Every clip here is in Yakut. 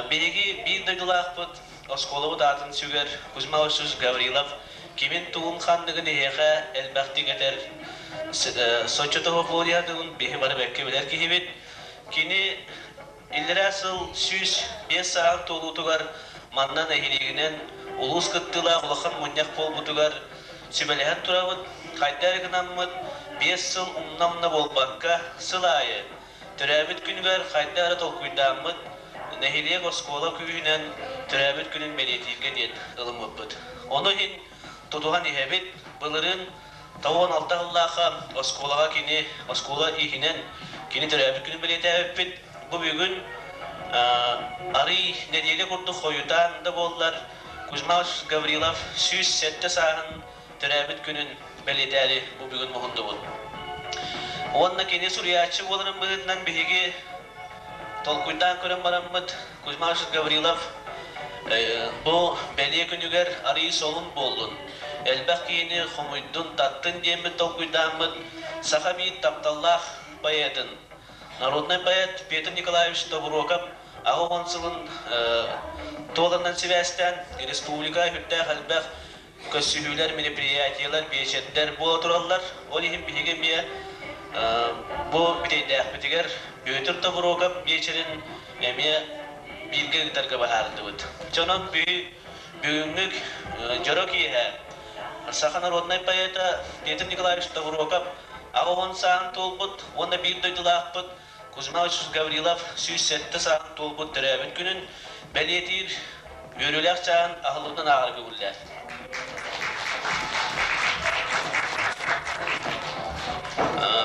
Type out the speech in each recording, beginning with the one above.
Биһиги биир дойдулаахпыт, оскуолабыт аатын сүгэр Кузьма Васильевич Гаврилов кимин-тугун ханныгын эһиэхэ элбэхтик этэр, соччо тоһоҕолуйаатыгын биһи бары бэккэ билэр киһибит. Кини иллэрээ сыл 105 сааһын туолуутугар манна нэһилиэгинэн улуус кыттыылаах улахан мунньах буолбутугар сүбэлэһэн турабыт, хайда эрэ гынаммыт 5 сыл умна-умна буолбакка, сыл аайы төрөөбүт күнүгэр хайда эрэ толкуйдааммыт, нэһилиэк оскуола күүһүнэн төрөөбүт күнүн бэлиэтииргэ диэн ылыммыппыт. Ону иһин тутуһан иһэбит, былырыын 96 сыллаахха оскуолаҕа кини оскуола иһинэн кини төрөөбүт күнүн бэлиэтээбиппит. Бу бүгүн арый нэдиэлэ курдук хойутаан да буоллар, Кузьма Гаврилов 107 сааһын төрөөбүт күнүн бэлиэтээри бу бүгүн муһундубут. Уонна кини суруйааччы буоларын быһыытынан биһиги толкуйдаан көрөн бараммыт Кузьма Гаврилов бу бэлиэ күнүгэр арыый солун буоллун, элбэх киһини хомуйдун, таттын диэммит толкуйдааммыт саха биир тапталлаах поэтын, народнай поэт Петр Николаевич Тобуруокап 80 сылын туоларынан сибээстээн республика үрдээх элбэх көрсүһүүлэр, мероприятиелар, биэчэрдэр буола тураллар. Ол иһин биһиги эмиэ бу бүтэйдээхпитигэр Бүөтүр Тобуруокап биэчэрин эмиэ бииргэ ыытарга быһаарыллыбыт. Дьонон бүгүҥҥү дьоро киэһэ саха народнай поэта Петр Николаевич Тобуруокап 80 сааһын туолбут уонна биир дойдулаахпыт Кузьма Васильевич Гаврилов 107 сааһын туолбут төрөөбүт күнүн бэлиэтиир үөрүүлээх чааһын аһыллыбытынан ааҕар көҥүллээх.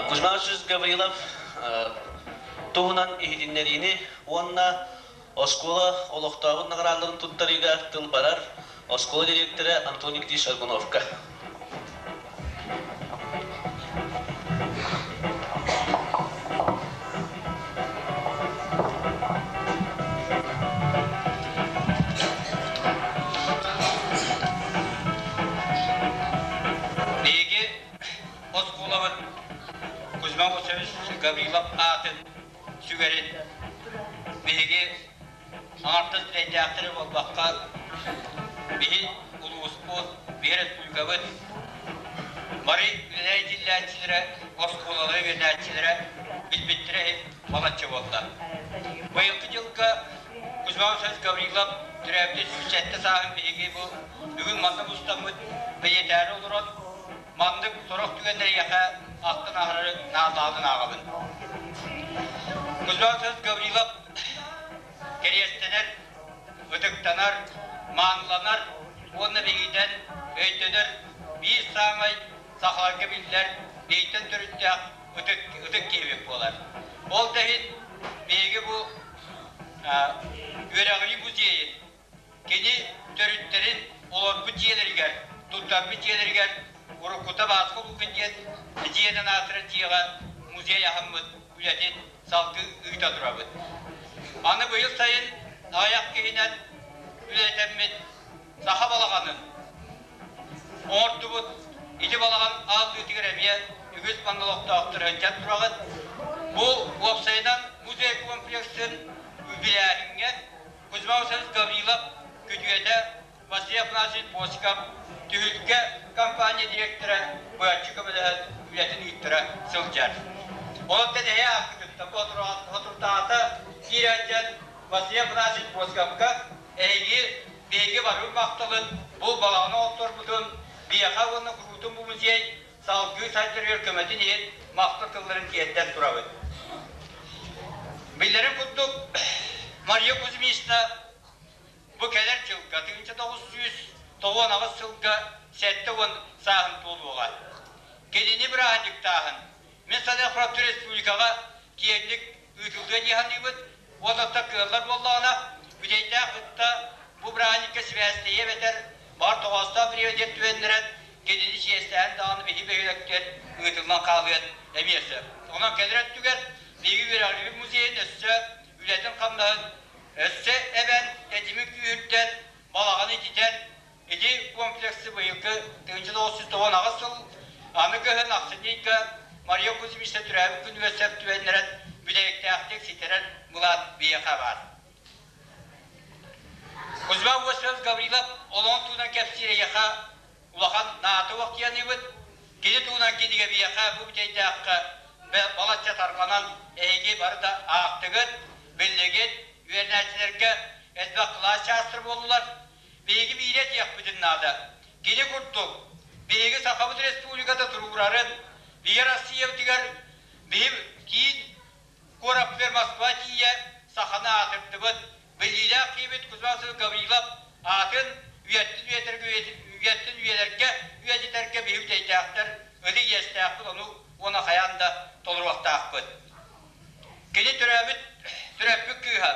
Кузьма Васильевич Гаврилов туһунан иһитиннэриини уонна оскуола олохтообут наҕараадаларын туттарыыга тыл барар оскуола дириэктэрэ Антон Никитич Аргуновка. Биһиги оскуолабыт Кузьма Васильевич Гаврилов аатын сүгэрин биһиги аҥардас сирэйдээхтэри буолбакка, биһи улууспут, биһи республикабыт бары үлэлээччилэрэ, оскуолалары үөрэнээччилэрэ билбиттэрэ иһин балачча буолла. Быйылгы дьылга Кузьма Васильевич Гаврилов төрөөбүтэ 107 сааһын биһиги бу бүгүн манна мустаммыт бэлиэтээри олорон, маннык сорох түгэннэри эйиэхэ ахтан аһарары наадалааҕын ааҕабын. Кузьма Васильевич Гаврилов кэриэстэнэр, ытыктанар, мааныланар уонна биһигитэн өйдөнөр биир саамай сахаларга биллэр биһиктэн төрүттээх ытык, ытык киһибит буолар. Ол да иһин биһиги бу үөрэҕирии музейын кини төрүттэрин олорбут дьиэлэригэр, туттарбыт дьиэлэригэр уруккута Бааска Лукин диэн дьиэнэн аатырар дьиэҕэ музей аһаммыт үлэтин салгыы ыыта турабыт. Аны быйыл сайын аҕыйах киһинэн үлэлэтэммит саха балаҕанын оҥордубут. Ити балаҕан ааллыытыгар эмиэ үгүс манна олохтоохтор сылдьан тураҕыт. Бу уопсайынан музей комплексын үбүлээһиҥҥэ Кузьма Васильевич Гаврилов күтүөтэ Василий Афанасьевич Босиков Түһүлгэ компания директора быһаччы көмөлөһөн үлэтин ыыттара сылдьар. Онтон эһэ ааккытыттан хотурдаата киирэн дьон Василий Афанасьевич Босиковка эһиги биһиги барыбыт махталын бу балаҕаны оҥорторбутун биһиэхэ уонна куруутун бу музей салгыы сайдарыгар көмөтүн иһин махтал тылларын тиэрдэн турабыт. Биллэрин курдук, Мария Кузьминична бу кэлэр дьылга 1998 сылга 70 сааһын туолуоҕа. Кинини бырааһынньыктааһын мин саныахпар республикаҕа киэҥник ыытыллыа дии саныыбыт. Уонна кыаллар буоллаҕына, бүтэйдээх кытта бу бырааһынньыкка сибээстэһиэ эбэтэр баар тоҕоостоох бириэмэ түһэннэрэн кинини чиэстээн даҕаны биһиги бөһүөлэктэр ыытыллан хаалыан эмиэ сөп. Онон кэлэр өттүгэр биһиги үөрэҕирбит музейын өссө үлэтин-хамнаһын өссө эбэн, тэтими күүһүрдэн, балаҕаны ититэн, ити комплексы быйылгы 1998 сыл аны кыһын ахсынньы ыйга Мария Кузьмична төрөөбүт күнүгэр сөп түбэһиннэрэн бүтэһиктээхтик ситэрэр былаан биһиэхэ баар. Гаврилов олоҕун туһунан кэпсиир эйиэхэ улахан наата уох диэниибит. Кини туһунан кинигэ биһиэхэ бу бүтэйдээххэ балачча тарҕанан эһиги бары да аахтыгыт, биллигит, үөрэнээччилэргэ элбэх кылаас чаастар буоллулар. Биһиги биири этиэхпитин наада. Кини курдук, биһиги Сахабыт Республиката туругурарын, биһи Россиябытыгар биһи киин куораппытыгар Москва тиийэ саханы аатырдыбыт, биллиилээх киһибит Кузьма Гаврилов аатын үйэттэн үйэтэргэ үйэттэн үйэлэргэ үйэтитэргэ биһи бүтэйдээхтэр ытык иэстээхпит, ону уонна хайаан да толоруохтаахпыт. Кини төрөөбүт төрөппүт кыыһа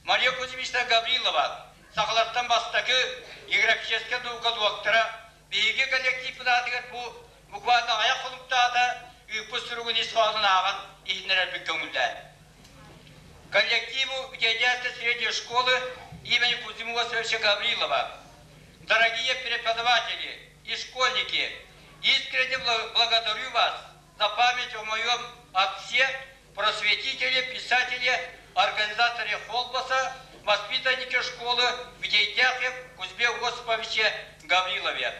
Мария Кузьмична Гаврилова сахалартан бастакы географическай наука доктора биһиги коллективпыт аатыгар бу буквально аҕыйах хонуктаата ыыппыт суругун ис хоһоонун ааҕан иһитиннэрэрбит көҥүллээн. Коллективу Утедянской средней школы имени Кузьмы Васильевича Гаврилова, дорогие преподаватели и школьники, искренне благодарю вас за память о моем отце, просветителе, писателе, организаторе Холбаса, воспитаннике школы Бдейдяхе Кузьме Осиповиче Гаврилове.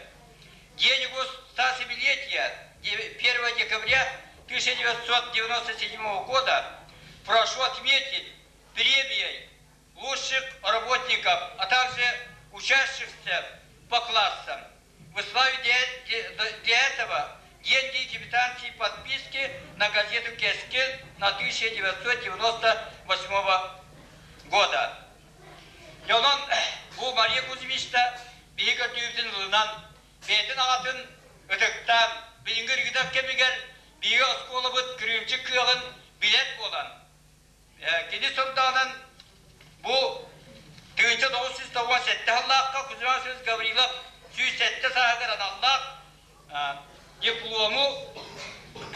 День его 107-летия, 1 декабря 1997 года, прошу отметить премией лучших работников, а также учащихся по классам. Выслаю для этого деньги квитанции подписки на газету «Кескин» на 1998 года. Онон бу Мария Кузьмична биһиги өтүүбүтүн ылынан, бэйэтин аҕатын ытыктаан, билиҥҥи рынок кэмигэр биһиги оскуолабыт кырыымчык кыаҕын билэр буолан, Кини сордоонон бу 1997 сыллаахха Кузьма Васильевич Гаврилов 107 сааһыгар аналлаах диплому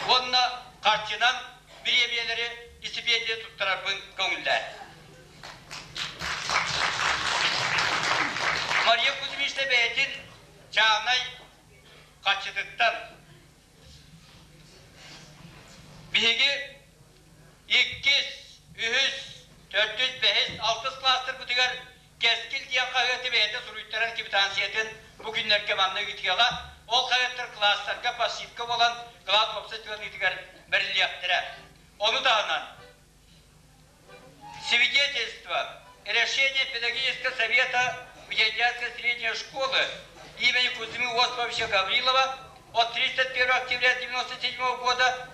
уонна харчынан бириэмийэлэри истипиэндийэ туттарарбын көҥүллээн. Мария Кузьмична бэйэтин чаанай харчытыттан Биһиги иккис, үһүс, төрдүс, бэһис, алтыс кылаастарбытыгар Кэскил диэн хаһыаты бэйэтэ суруйтаран квитанциятын бу күннэргэ манна ыытыаҕа. Ол хаһыаттар кылаастарга пассивка буолан кылаас уопсай тыланыытыгар бэриллиэхтэрэ. Ону таһынан Свидетельство решение педагогического совета Пятидесятой средней школы имени Кузьмы Осиповича Гаврилова от 31 октября 1997 года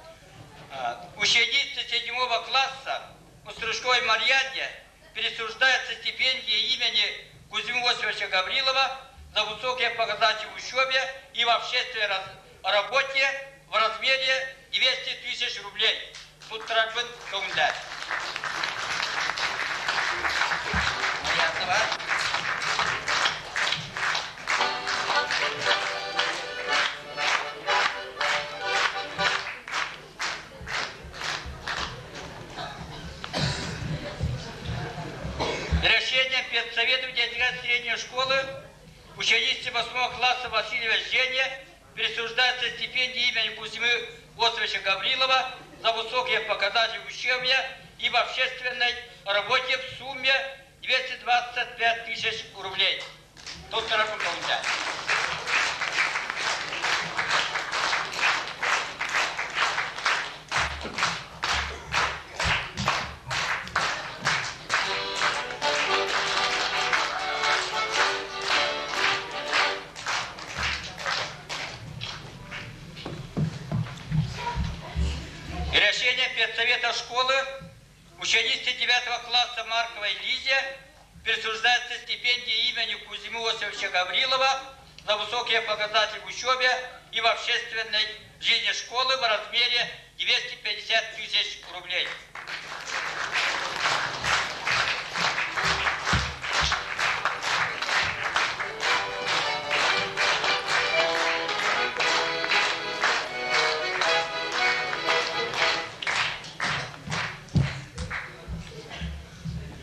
ученице 7 класса Уструшковой Марьяне присуждается стипендия имени Кузьмы Осиповича Гаврилова за высокие показатели в учебе и в общественной работе в размере 200 тысяч рублей. Туттарарбын көҥүллээн. Решение педсовета детской средней школы ученицы 8 класса Васильева Женя присуждается стипендия имени Кузьмы Осиповича Гаврилова за высокие показатели в учебе и в общественной работе в сумме 225 тысяч рублей. Туттарарбын көҥүллээн. Решение педсовета школы ученице 9 класса Марковой Лизе присуждается стипендия имени Кузьмы Осиповича Гаврилова за высокие показатели в учебе и в общественной жизни школы в размере 250 тысяч рублей.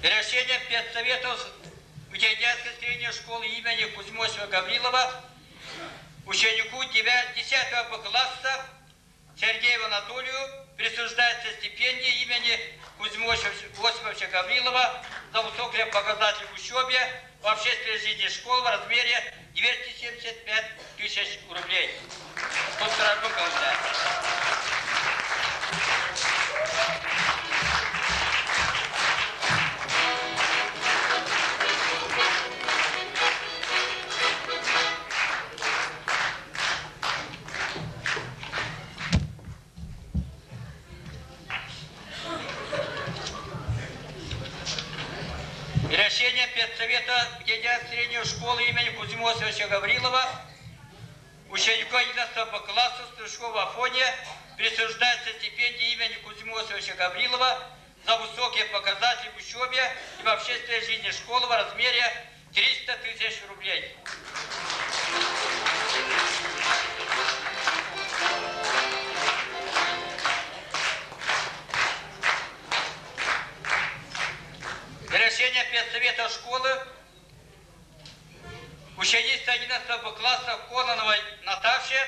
Решение педсоветов Учительской средней школы имени Кузьмосева Гаврилова ученику 10 класса Сергею Анатолию присуждается стипендия имени Кузьмы Осиповича Гаврилова за высокие показатели в учебе в общественной жизни школ в размере 275 тысяч рублей. Туттарарбын көҥүллээн. Решение педсовета ведя среднюю школу имени Кузьмы Осиповича Гаврилова ученику 11 класса Стручкова Афоне присуждается стипендия имени Кузьмы Осиповича Гаврилова за высокие показатели в учебе и в общественной жизни школы в размере 300 тысяч рублей. Решение педсовета школы ученица 11 класса Кононовой Наташе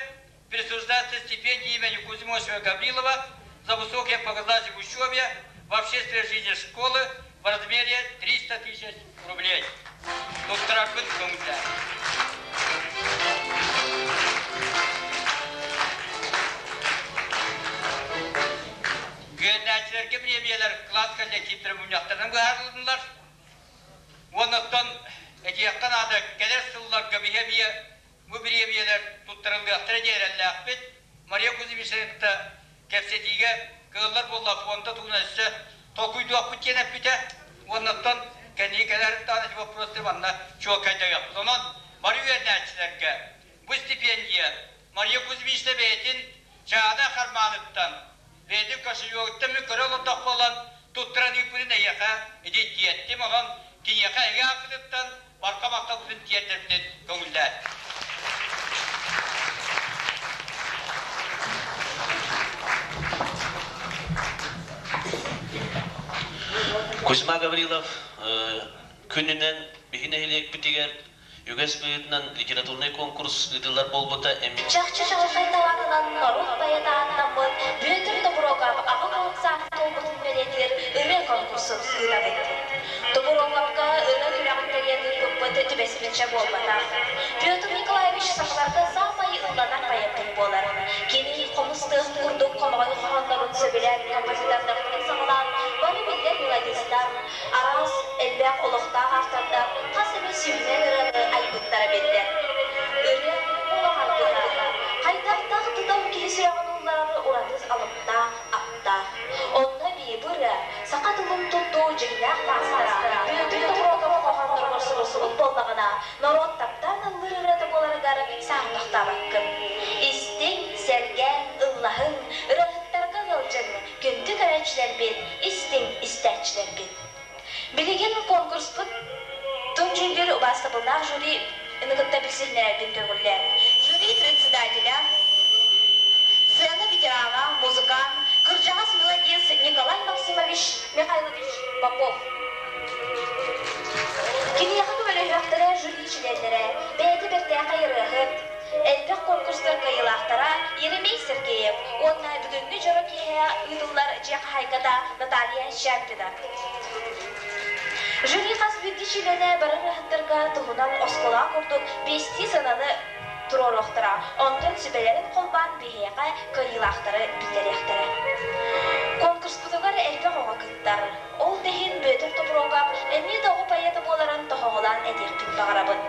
присуждается стипендия имени Кузьмосева Гаврилова за высокие показатели в учебе в общественной жизни школы в размере 300 тысяч рублей. Туттарарбын көҥүллээн. Үөрэнээччилэргэ премиялар кылаас коллективтэрэ мунньахтарынан быһаарылыннылар. Уоннаттан этиэххэ наада, кэлэр сылларга биһи эмиэ бу бириэмийэлэр туттарыллыахтара диэн эрэллээхпит. Мария Кузьминична кытта кэпсэтиигэ кыаллар буолла фонда туһунан өссө толкуйдуохпут диэн эппитэ. Уоннаттан кэнники кэлэр даҕаны ити боппуруостары манна чуолкайдайыахпыт. Онон бары үөрэнээччилэргэ бу стипендия Мария Кузьминична бэйэтин чаана хармааныттан, бэйэтин кошелегыттан мин көрө олордох буолан туттаран ыыппытын эйиэхэ ити тиэртим, онон киниэхэ эһиги ааккытыттан барҕа махталбытын тиэрдэрбитин көҥүллээн. Кузьма Гаврилов күнүнэн биһи нэһилиэкпитигэр Үгэс быһыытынан литературнай конкурс ыытыллар буолбута эмиэ Чахчы чаҕылхай талаанынан норуот поэта ааттаммыт Бүөтүр Тобуруокап 80 сааһын туолбутун бэлиэтиир ырыа конкурсун ыытабыт. Тобуруокапка ырыа күрэҕин тэрийэн ыыппыппыт түбэспиччэ буолбатах. Петр Николаевич сахаларга саамай ылланар поэппыт буолар. Кини хомус тыаһын курдук хомоҕой хоһооннорун сөбүлээн композитордартан саҕалаан бары биллэр мелодистар, Араас элбэх олохтоох автордар хас эмэ сүүһүнэн ырыаны айбыттара биллэр. Ырыа олох аргыһа. Хайдахтаах тутам киһи сүрэҕин уулларар ураты алыптаах, аптаах. Онно эбии бу ырыа саха тылын туттуу дьиҥнээх маастара Бүөтүр Тобуруокап хоһоонноругар сурулсубут буоллаҕына, норуот таптаан ыллыыр ырыата буоларыгар саарбахтаабаккын. Истиҥ, сэргээҥ, ыллаһыҥ, ырыаһыттарга ыалдьыҥ, күндү көрөөччүлэрбит, истиҥ истээччилэрбит. Билигин конкурспут тун дьүүллүүр убаастабыллаах жюри кытта билсиһиннэрэрбин көҥүллээн. Жюри председателя, сцена ветерана, музыкант, кырдьаҕас мелодист Николай Максимович Михайлович Попов. Киниэхэ көмөлөһүөхтэрэ жюри чилиэннэрэ, бэйэтэ бэртээхэй ырыаһыт, Элбэх конкурстар кыайыылаахтара Еремей Сергеев уонна бүгүҥҥү дьоро киэһэ ыытыллар дьиэ хаһаайката Наталья Щампина. Жюри хас биирдии чилиэнэ бары ырыаһыттарга туһунан оскуола курдук биэстии сыананы туруоруохтара, онтон сүбэлэрин холбоон биһиэхэ кыайыылаахтары биллэриэхтэрэ. Конкурспутугар элбэх оҕо кыттар. Ол да иһин Бүөтүр Тобуруокап эмиэ да оҕо поэта буоларын тоһоҕолоон этиэхпин баҕарабын.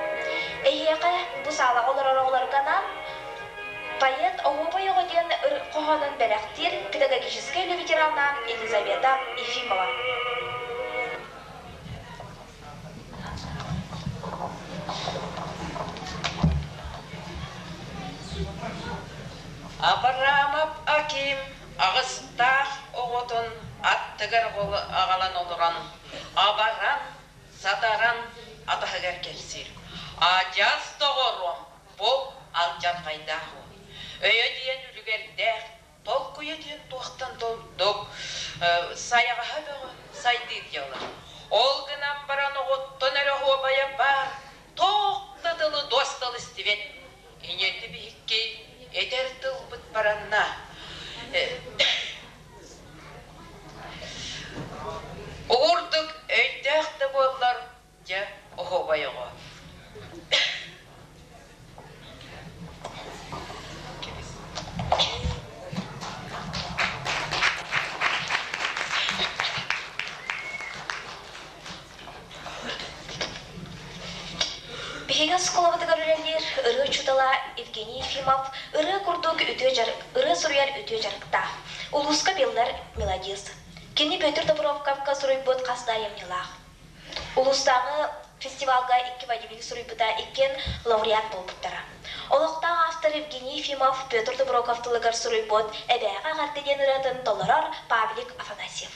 Эһиэхэ бу саалаҕа олорор оҕолорго анаан поэт Оһуобай оҕо диэн хоһоонун бэлэхтиир педагогическай үлэ ветерана Елизавета Ефимова. Абрамов Аким аҕыстаах оҕотун аттыгар аҕалан олорон, абаран, сатаран атаһыгар кэпсиир: «Адьас доҕоруом, бу алдьархайдаах уол. Өйө диэн үлүгэрдээх, толкуйа диэн туохтан толдук, сайаҕаһа бөҕө сайдыы дьыала. Ол гынан баран оҕоттон эрэ оһуобайа баар, туох да тылы дуостал истибэт. Ийэтэ биһикки этэр тылбыт баранна. Уурдук өйдөөх да Оһуобай оҕо. Биһиги оскуолабытыгар үлэлиир ырыа учуутала Евгений Ефимов ырыа курдук үтүө дьарык, ырыа суруйар үтүө дьарыктаах. Улууска биллэр мелодист. Кини Петр Добровковка суруйбут хас да айымньылаах. Улуустааҕы фестивалга икки водевиль суруйбута иккиэн лауреат буолбуттара. Олохтоох автор Евгений Ефимов Петр Доброков тылыгар суруйбут «Эбээҕэ эҕэрдэ» диэн ырыатын толорор Павлик Афанасьев.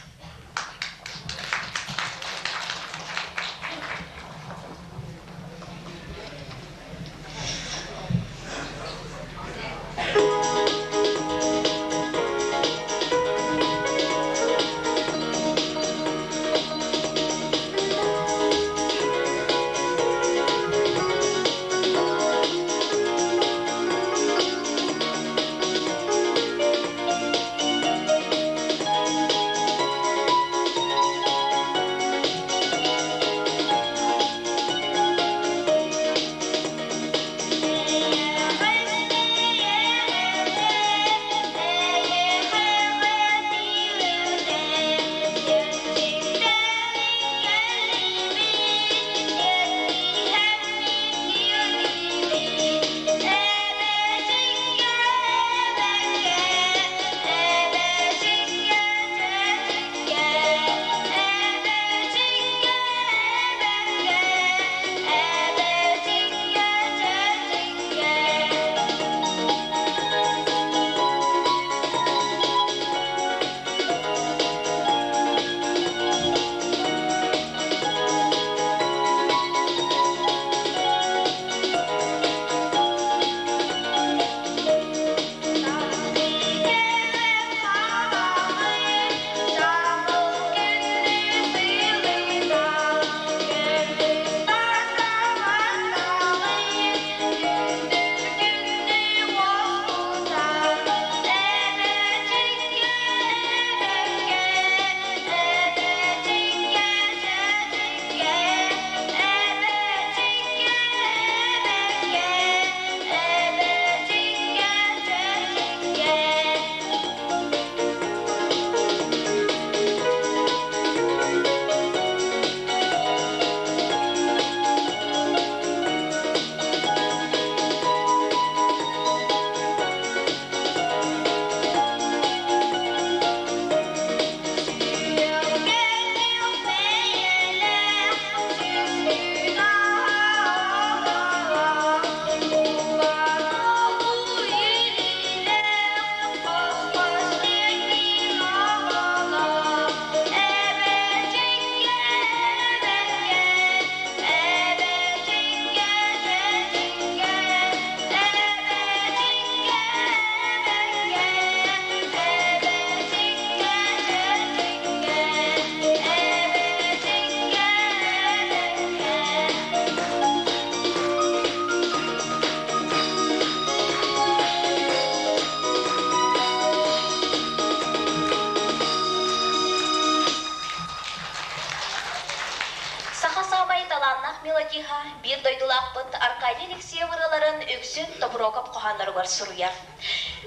Саха саамай талааннаах мелодиһа, биир дойдулаахпыт Аркадий Алексеев ырыаларын үксүн Тобуруокап хоһоонноругар суруйар.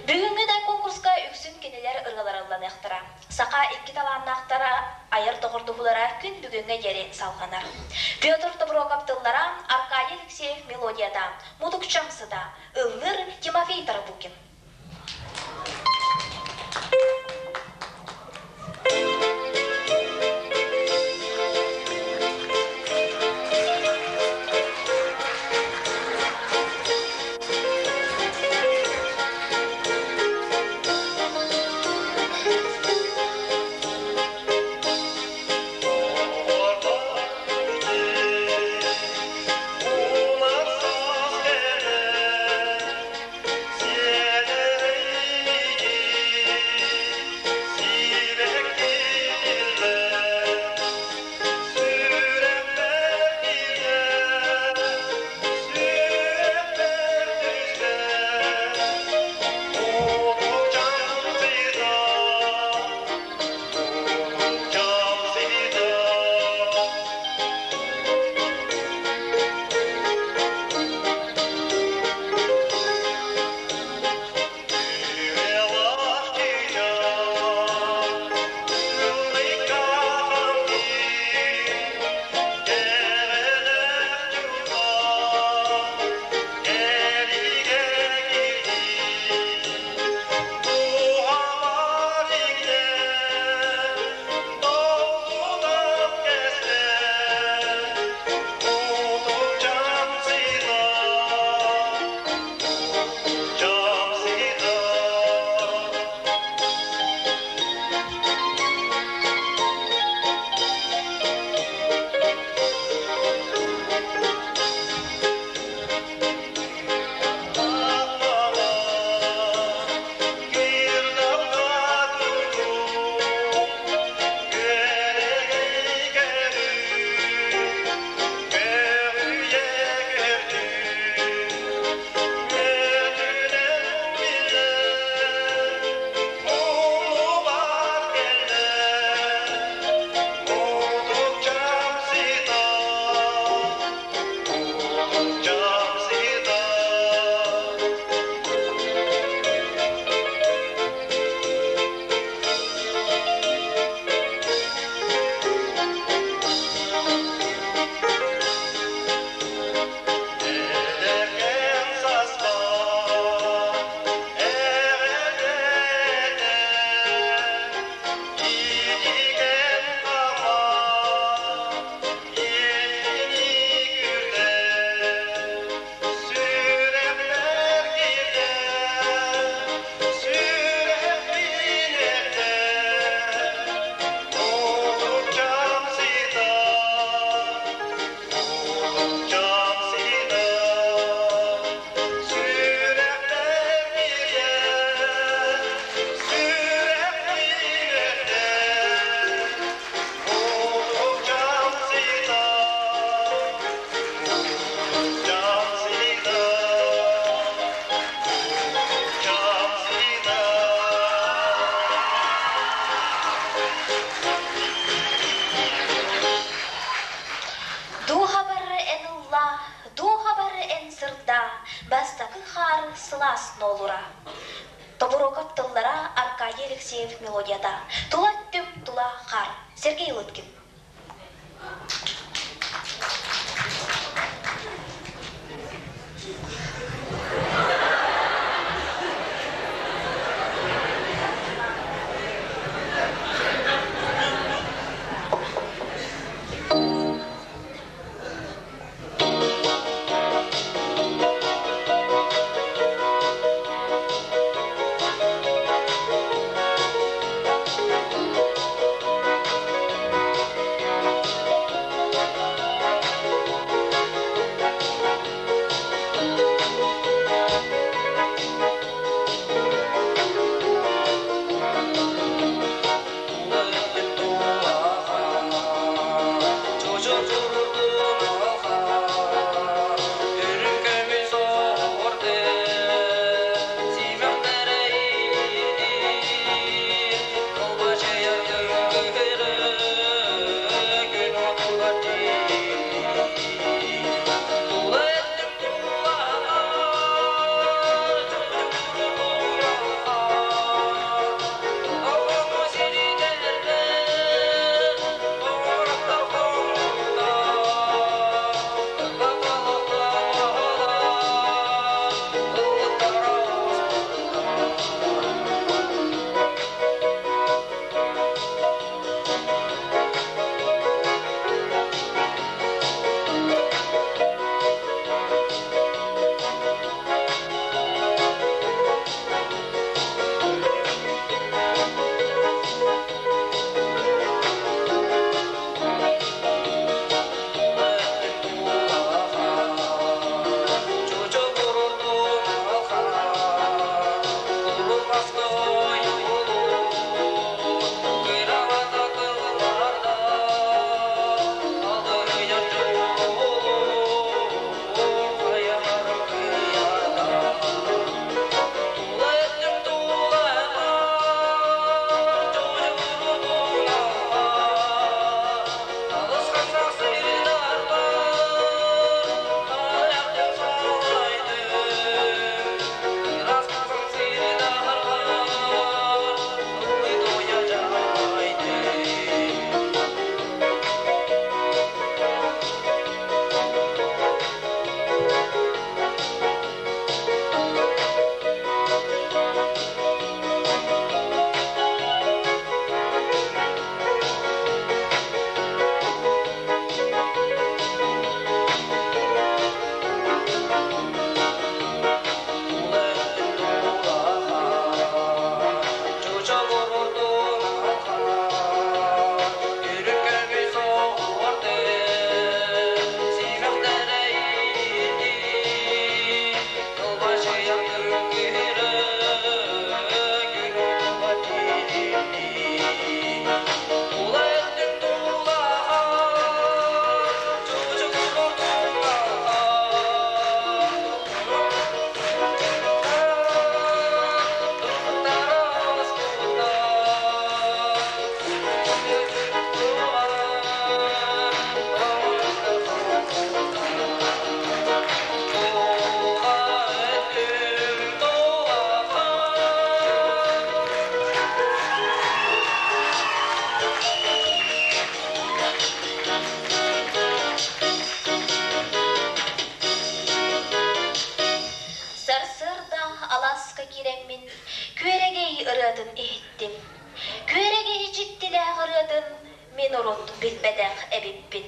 Бүгүҥҥү да конкурска үксүн кинилэр ырыалара ылланыахтара. Саха икки талааннаахтара айар доҕордоһуулара күн бүгүҥҥэ диэри салҕанар. Петр Тобуруокап тыллара, Аркадий Алексеев мелодията, Мутукчам сыта, ыллыыр Тимофей Тарабукин. Yeah. Дууһабар эн ыллаа, дууһабар эн сырдаа, бастакы хаар сылаас нуолура. Тобуруокап тыллара Аркадий Алексеев мелодията. Тула өттүм тула хаар. Сергей Лыткин. Сарсыарда алааска киирэммин күөрэгэй ырыатын иһиттим. Күөрэгэй дьиктилээх ырыатын мин урут билбэтэх эбиппин.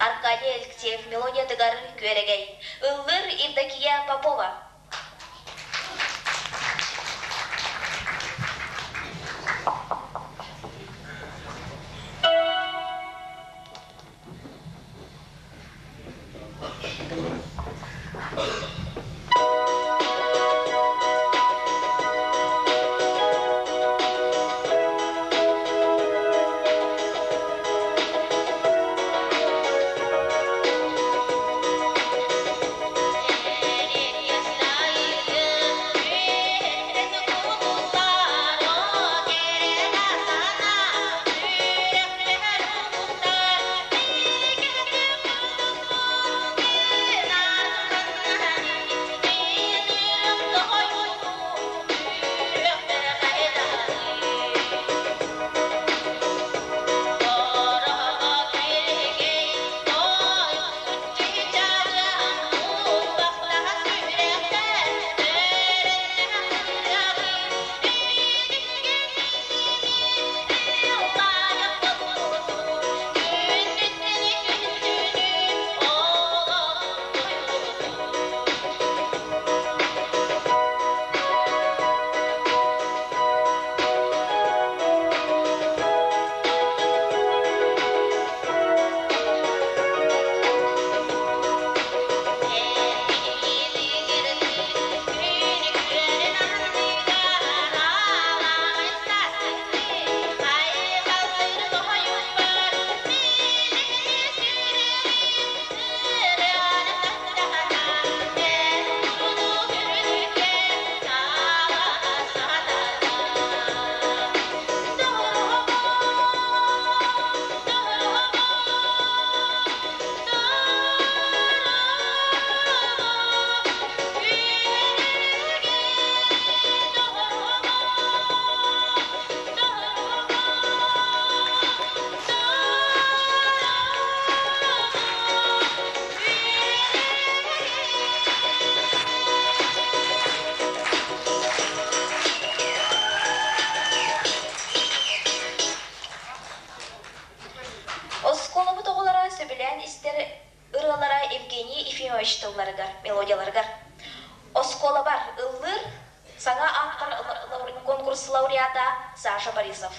Аркадий Алексеев мелодиятыгар күөрэгэй ыллыыр Евдокия Попова. Евгений Ефимович тылларыгар, мелодияларыгар. Оскуолабар ыллыыр саҥа автор конкурс лауреата Саша Борисов.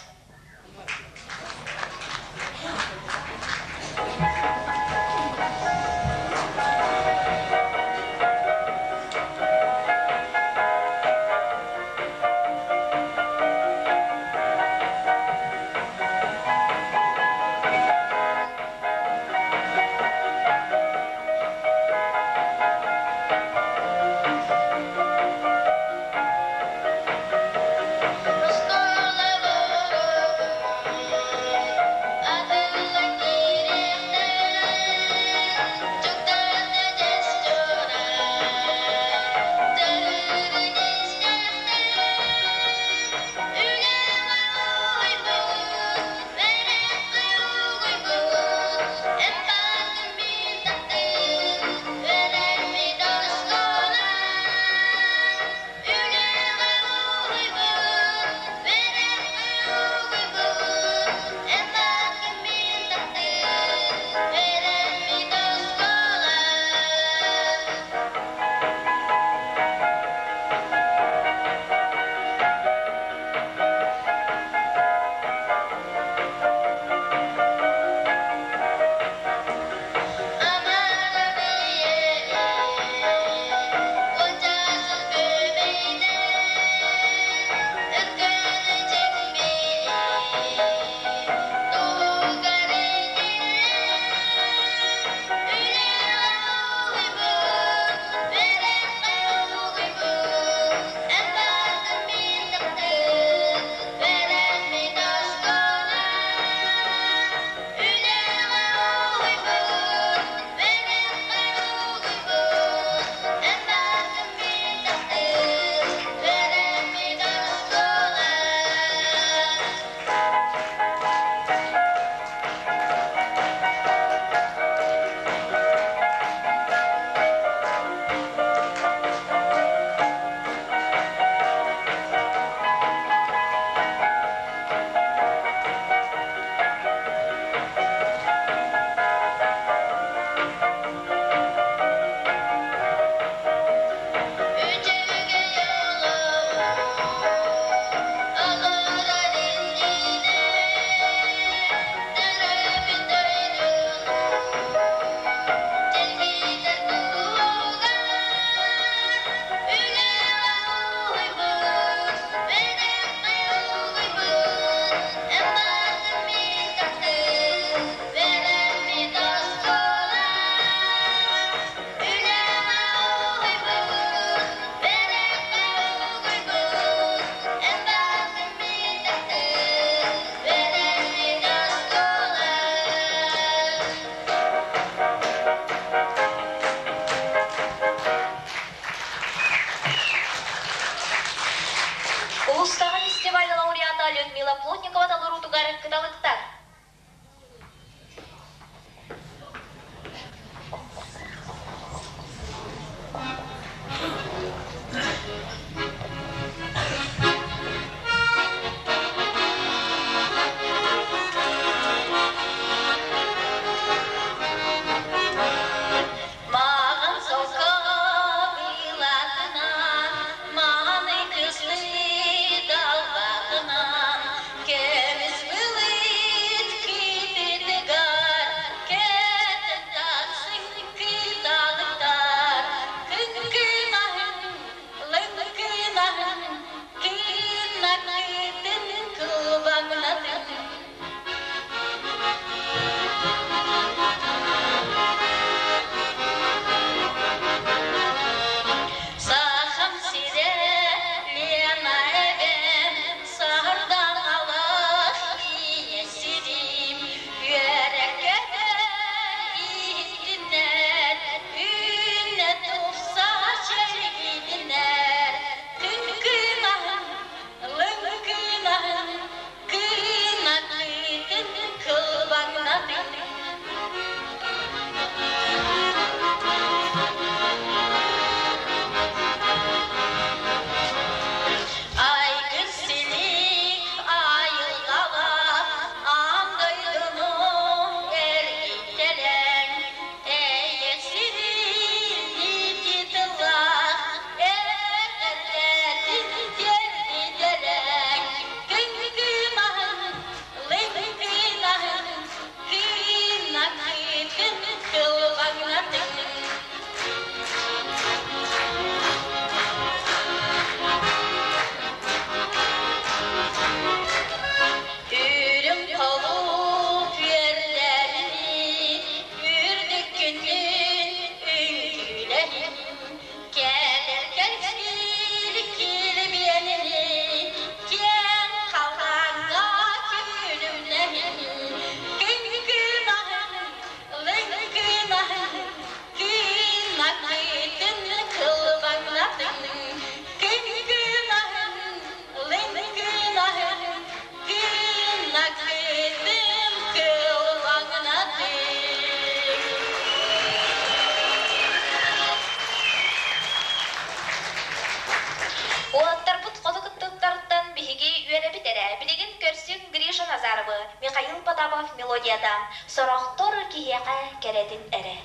Степанов мелодията Сорохтор киһиэхэ кэрэтин эрэ.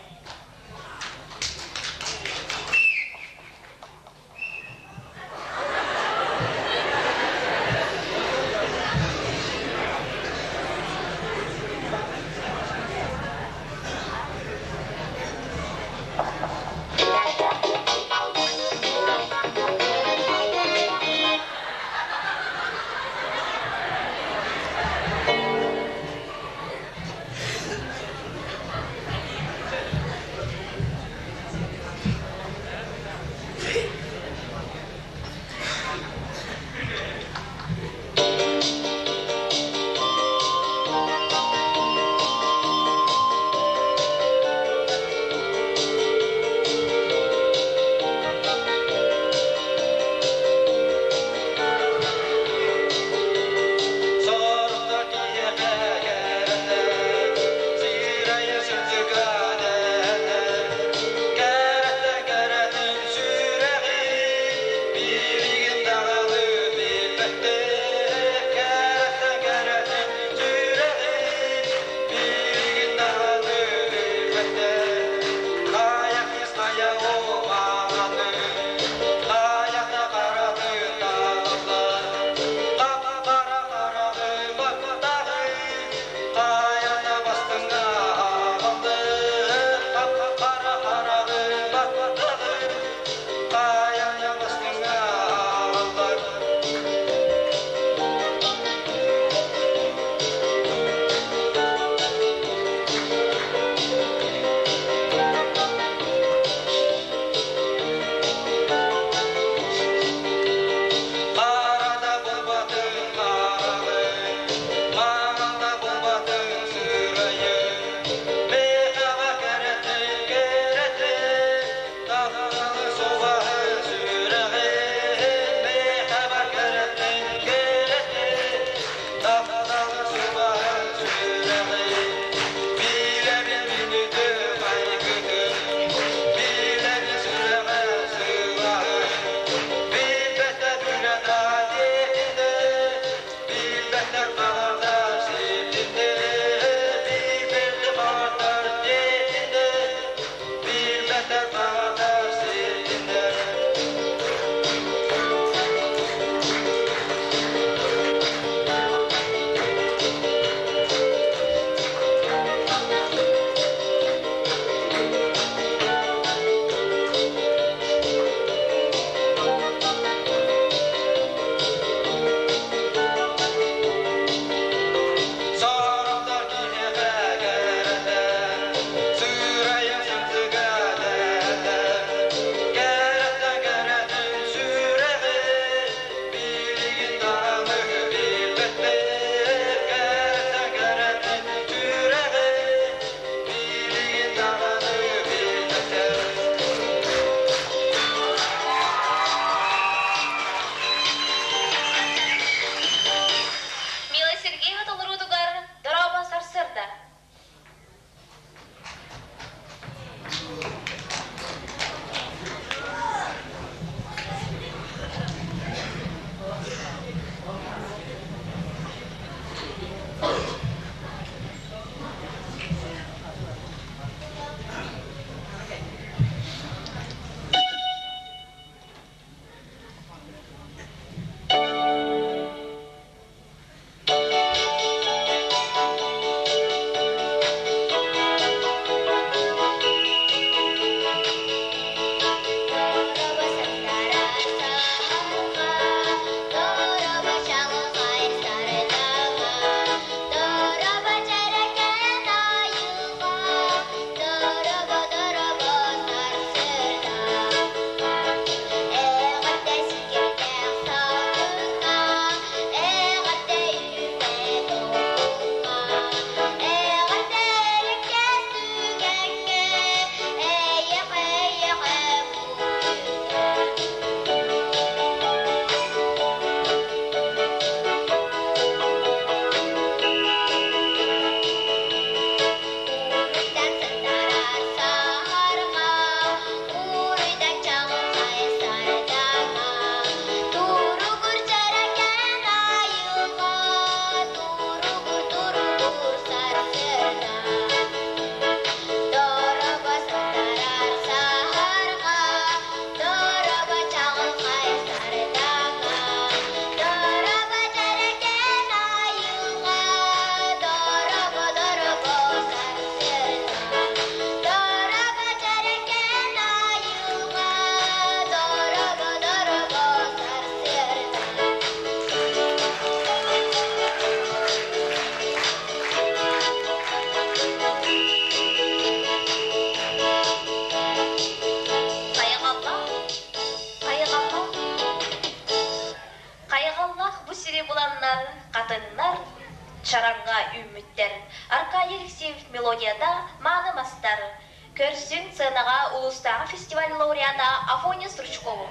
Көрсүҥ сценаҕа улуустааҕы фестиваль лауреата Афоня Стручкову.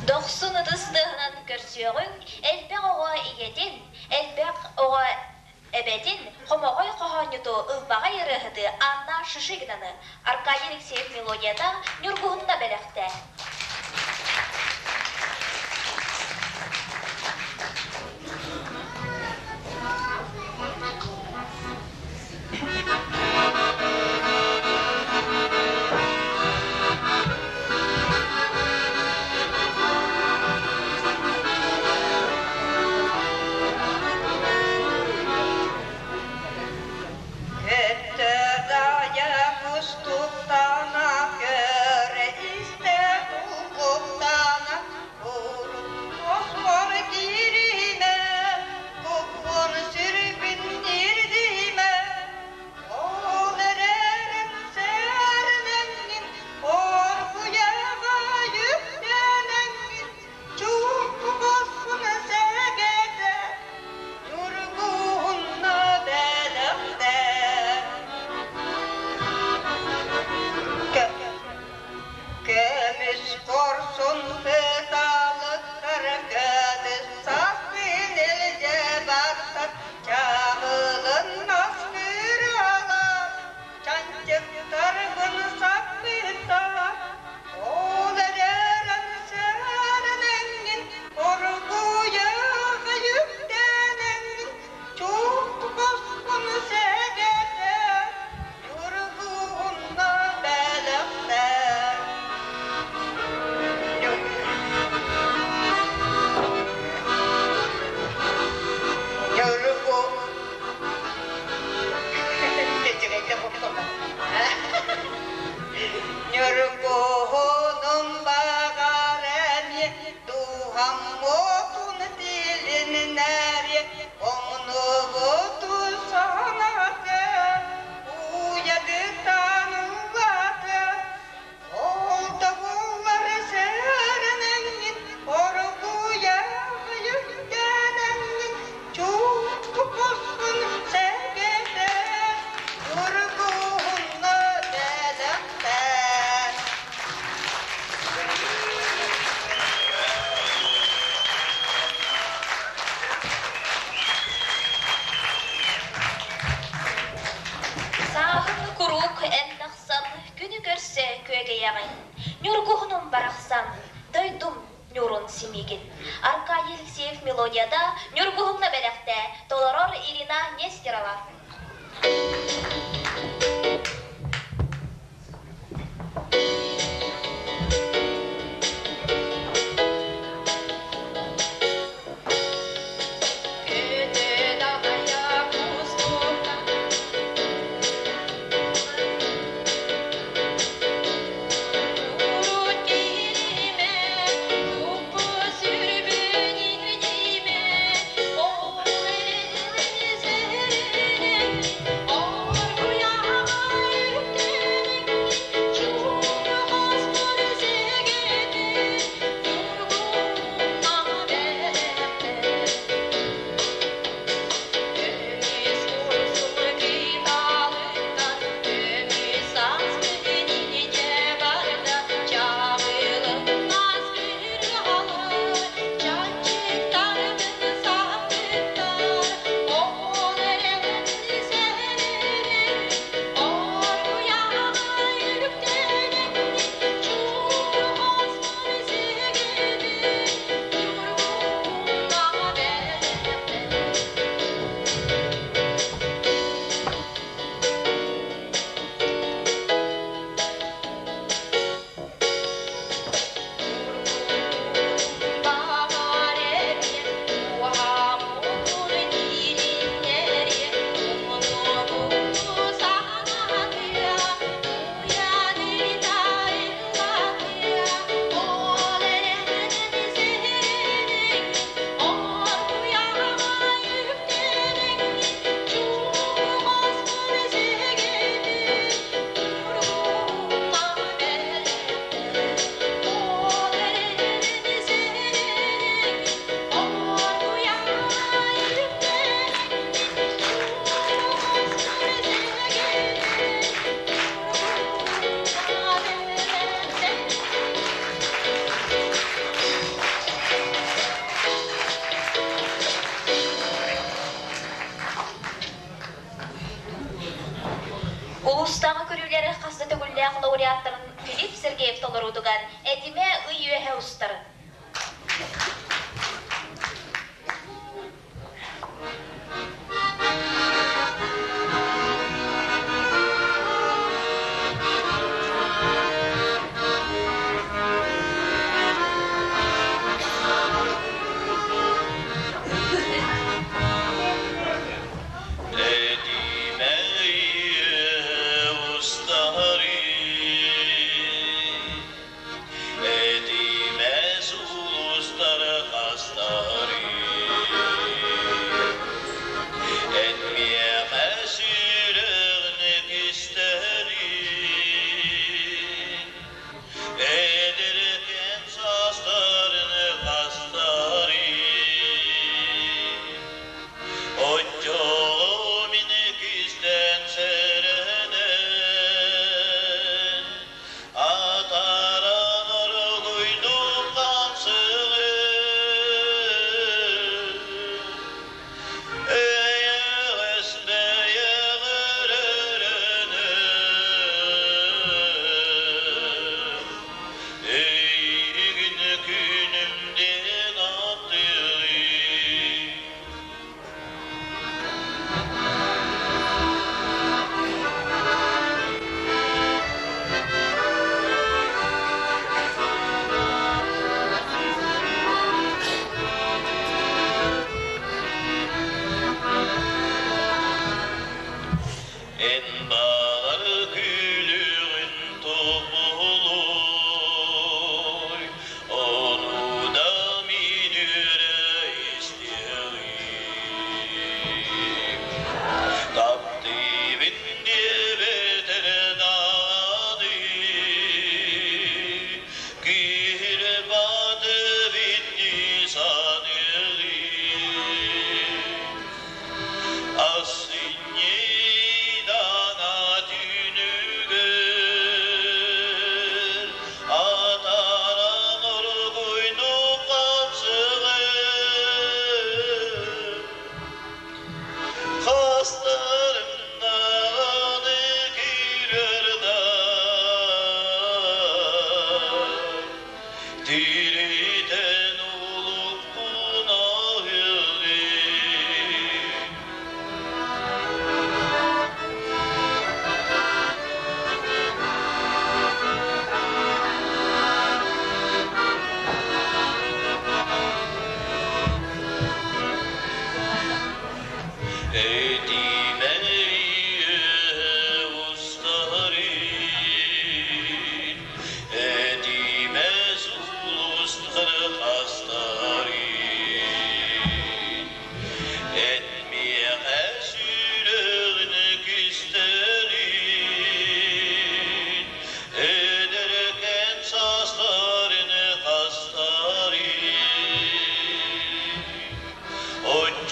Дохсун ытыс тыаһынан көрсүөҕүҥ, элбэх оҕо ийэтин, элбэх оҕо эбэтин, хомоҕой хоһоонньуту, ылбаҕай ырыаһыты Анна Шишигинаны Аркадий Алексеев мелодията Ньургуһунна бэлэхтээ. Өттө дайа кустуктана көрө истэ. Мелодията Ньургуһуҥна бэлэхтээ, толорор Ирина Нестерова. Улуустааҕы көрүүлэри хас да төгүллээх лауреаттарын Филипп Сергеев толоруутугар Этимэ ый үөһэ устар. Этимэ устары, этимэ.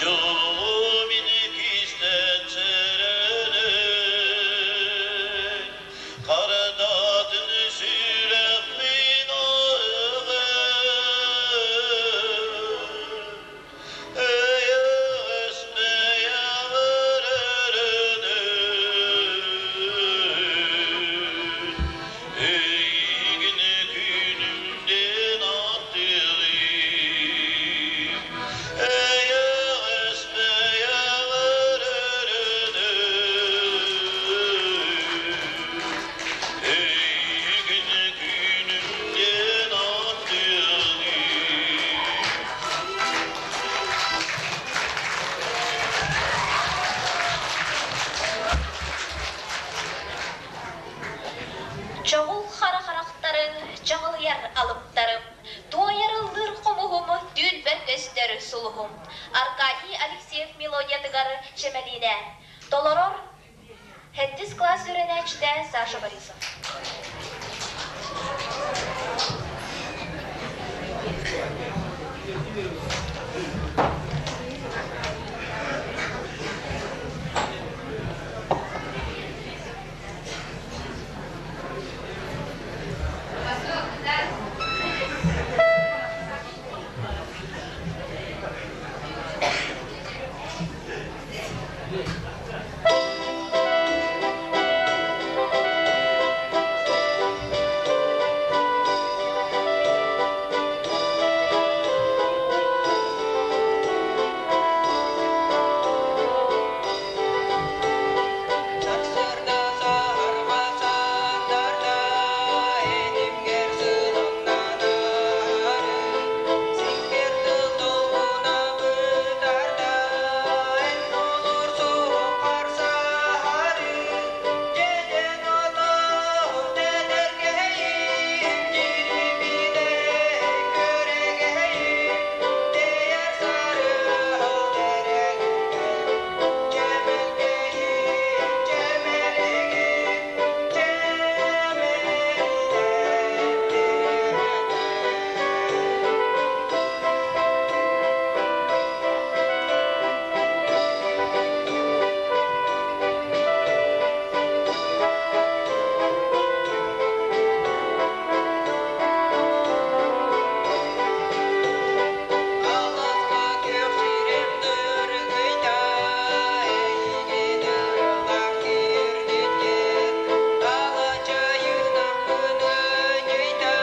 Дьолу мин кистэн сэрэнэн, Харадатын сүрэхпин ааҕан, Эйэҕэс бэйэҕэр эрэнэн, Эйигин күнүмдэн аттыырым, Эйэҕэс бэйэҕэр эрэнэн, Эйигин күнүмдэн аттыырым. Чоҕул хара харахтарыҥ, чаҕылыйар алыптарым, туойар ыллыыр хомуһум, түүнбэр көстөр сулуһум. Аркадий Алексеев мелодиятыгар Чэмэлиинэ толорор Сэттис кылаас үөрэнээччитэ Саша Борисов. Сарсыарда саһарҕа сандарда, этимгэр сыламнанаары, сиккиэр тыл долгуна бытарда, эн олорсуһуҥ харсаһары, дьэдьэн отоһум тэтэркэйим, дьирибинэй күөрэгэйим, тэйэр сарыал тэрэҥҥэ. Чэмэлкэйим, чэмэлигим, чэмэлинэн Аласка күөх сирим дыргыйда, эйигин ыралаах киирдиттэн, Талачайынах кыныньыйда,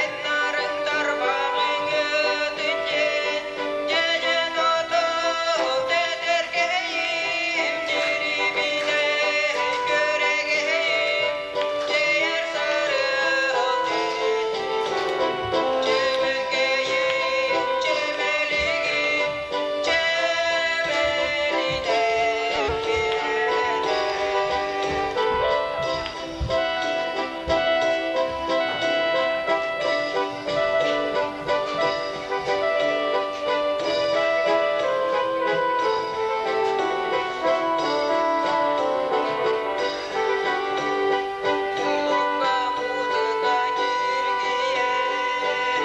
эн нарыҥ тарбаҕыҥ өтүнньэн, дьэдьэн отоһум тэтэркэйим, дьирибинэй күөрэгэйим, дьэйэр сарыал дьэрэлийэн. Чэмэлкэйим, чэмэлигим, чэмэлинэн Кулукка музыка ньиргийэр,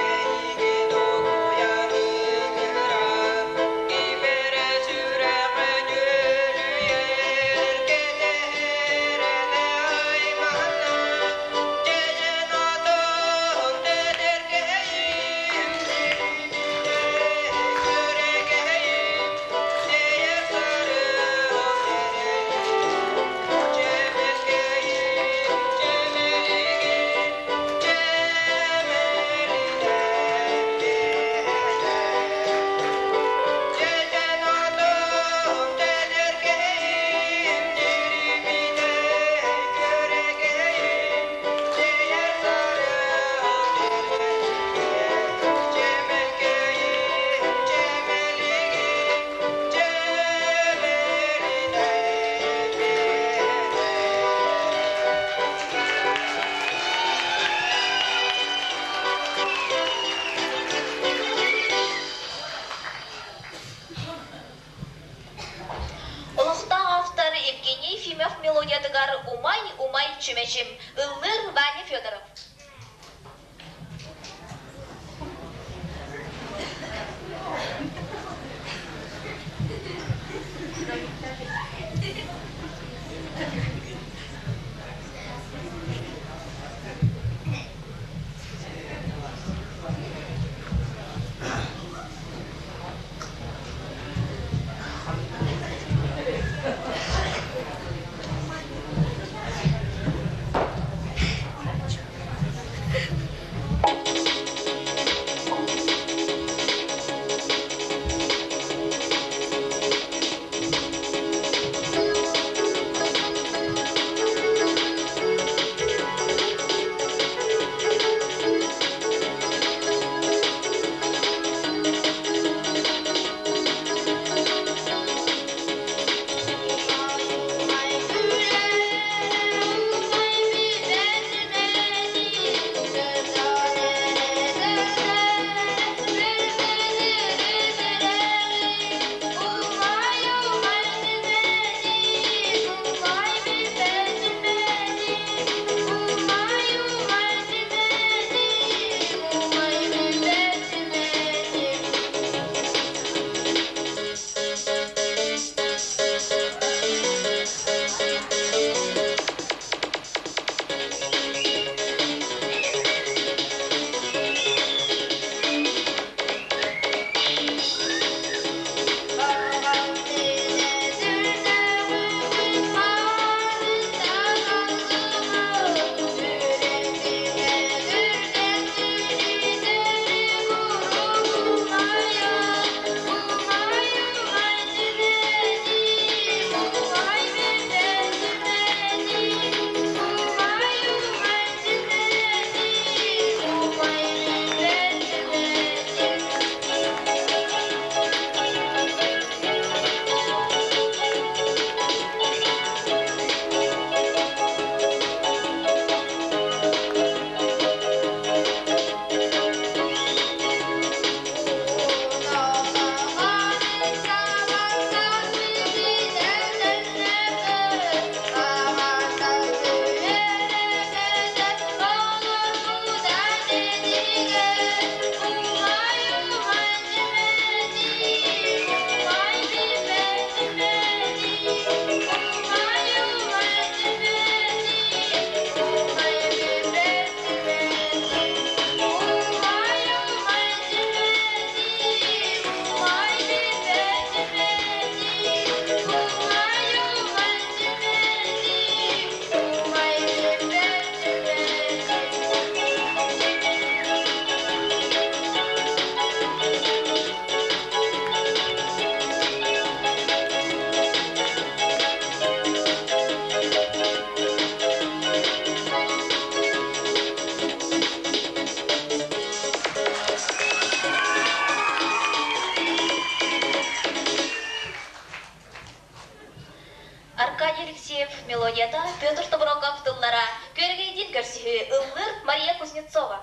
эйигин угуйар ыҥырар, ким эрэ сүрэҕин үөлүйэр, кэтэһэр эрэ айманна, дьэдьэн отон тэтэркэйим, дьирибинэй күөрэгэйим, тэйэр сарыал сэрэлийэр. Чэмэлкэйим, чэмэлигим, чэмэлинэн Дьэдьэн отон тэлэргэйим, дьирибинэй күөрэгэйим, дьиэр сарыал дьэрэлийэр. Чэмэлкэйим, чэмэлигим, Олохтоох автор Евгений Ефимов мелодиятыгар «Умай-умай чүмэчим» ыллыыр Ваня Федоров. мелодията, Петр Тобуроков тыллара, Күөрэгэйдиин көрсүһүү, ыллыыр Мария Кузнецова.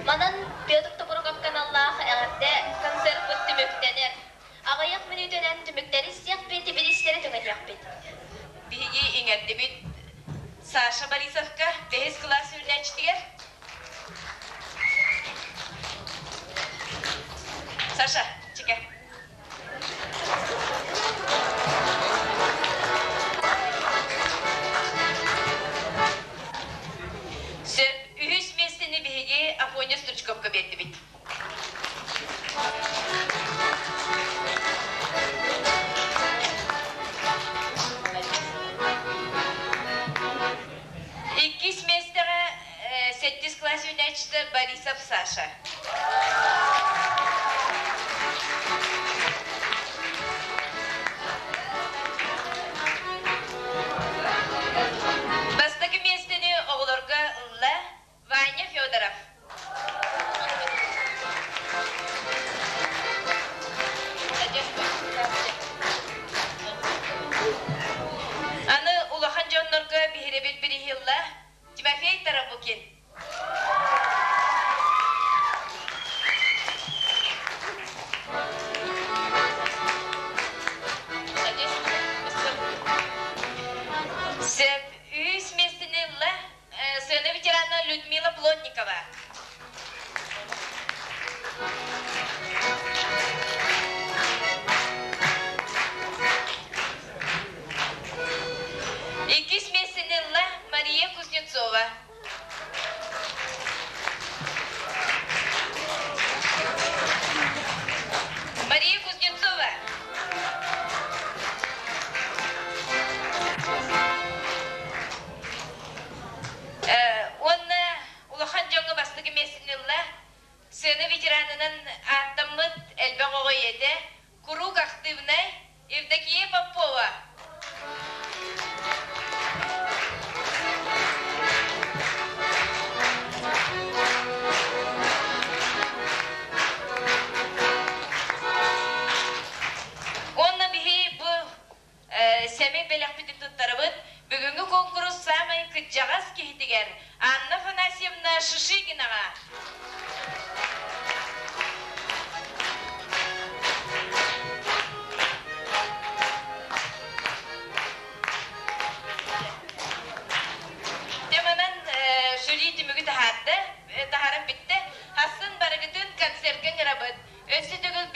Манан Петр Тобуруков каналлаах эҕэрдэ концерпыт түмүктэнэр. Аҕыйах мүнүүтэнэн түмүктэри истиэхпит, бириистэри түҥэтиэхпит. Биһиги иҥэрдибит Саша Борисовка бэһис кылаас үүнээччитигэр. Саша, чике. Сөп, үһүс миэстэни биһиги Афоня Стручковка биэрдибит. Иккис миэстэҕэ сэттис кылаас үүнээччитэ Борисов Саша. Бастакы миэстэни оҕолорго ылла Ваня Федоров. Аны улахан дьоннорго биһирэбил бириһилла Тимофей Тарабукин. Сөп, үс миэстэни ылла сцена ветерана Людмила Плотникова. Куруук актыыбынай Евдокия Попова. Уонна биһи бу сэмэй бэлэхпитин туттарабыт. Бүгүҥҥү куонкурус саамай кырдьаҕас киһитигэр Анна Афанасьевна Шишигинаҕа. Теманан жюри түмүгү таһаарда, таһааран бүттэ. Хасын барыгытын концертка ыҥырабыт. Өссө төгүл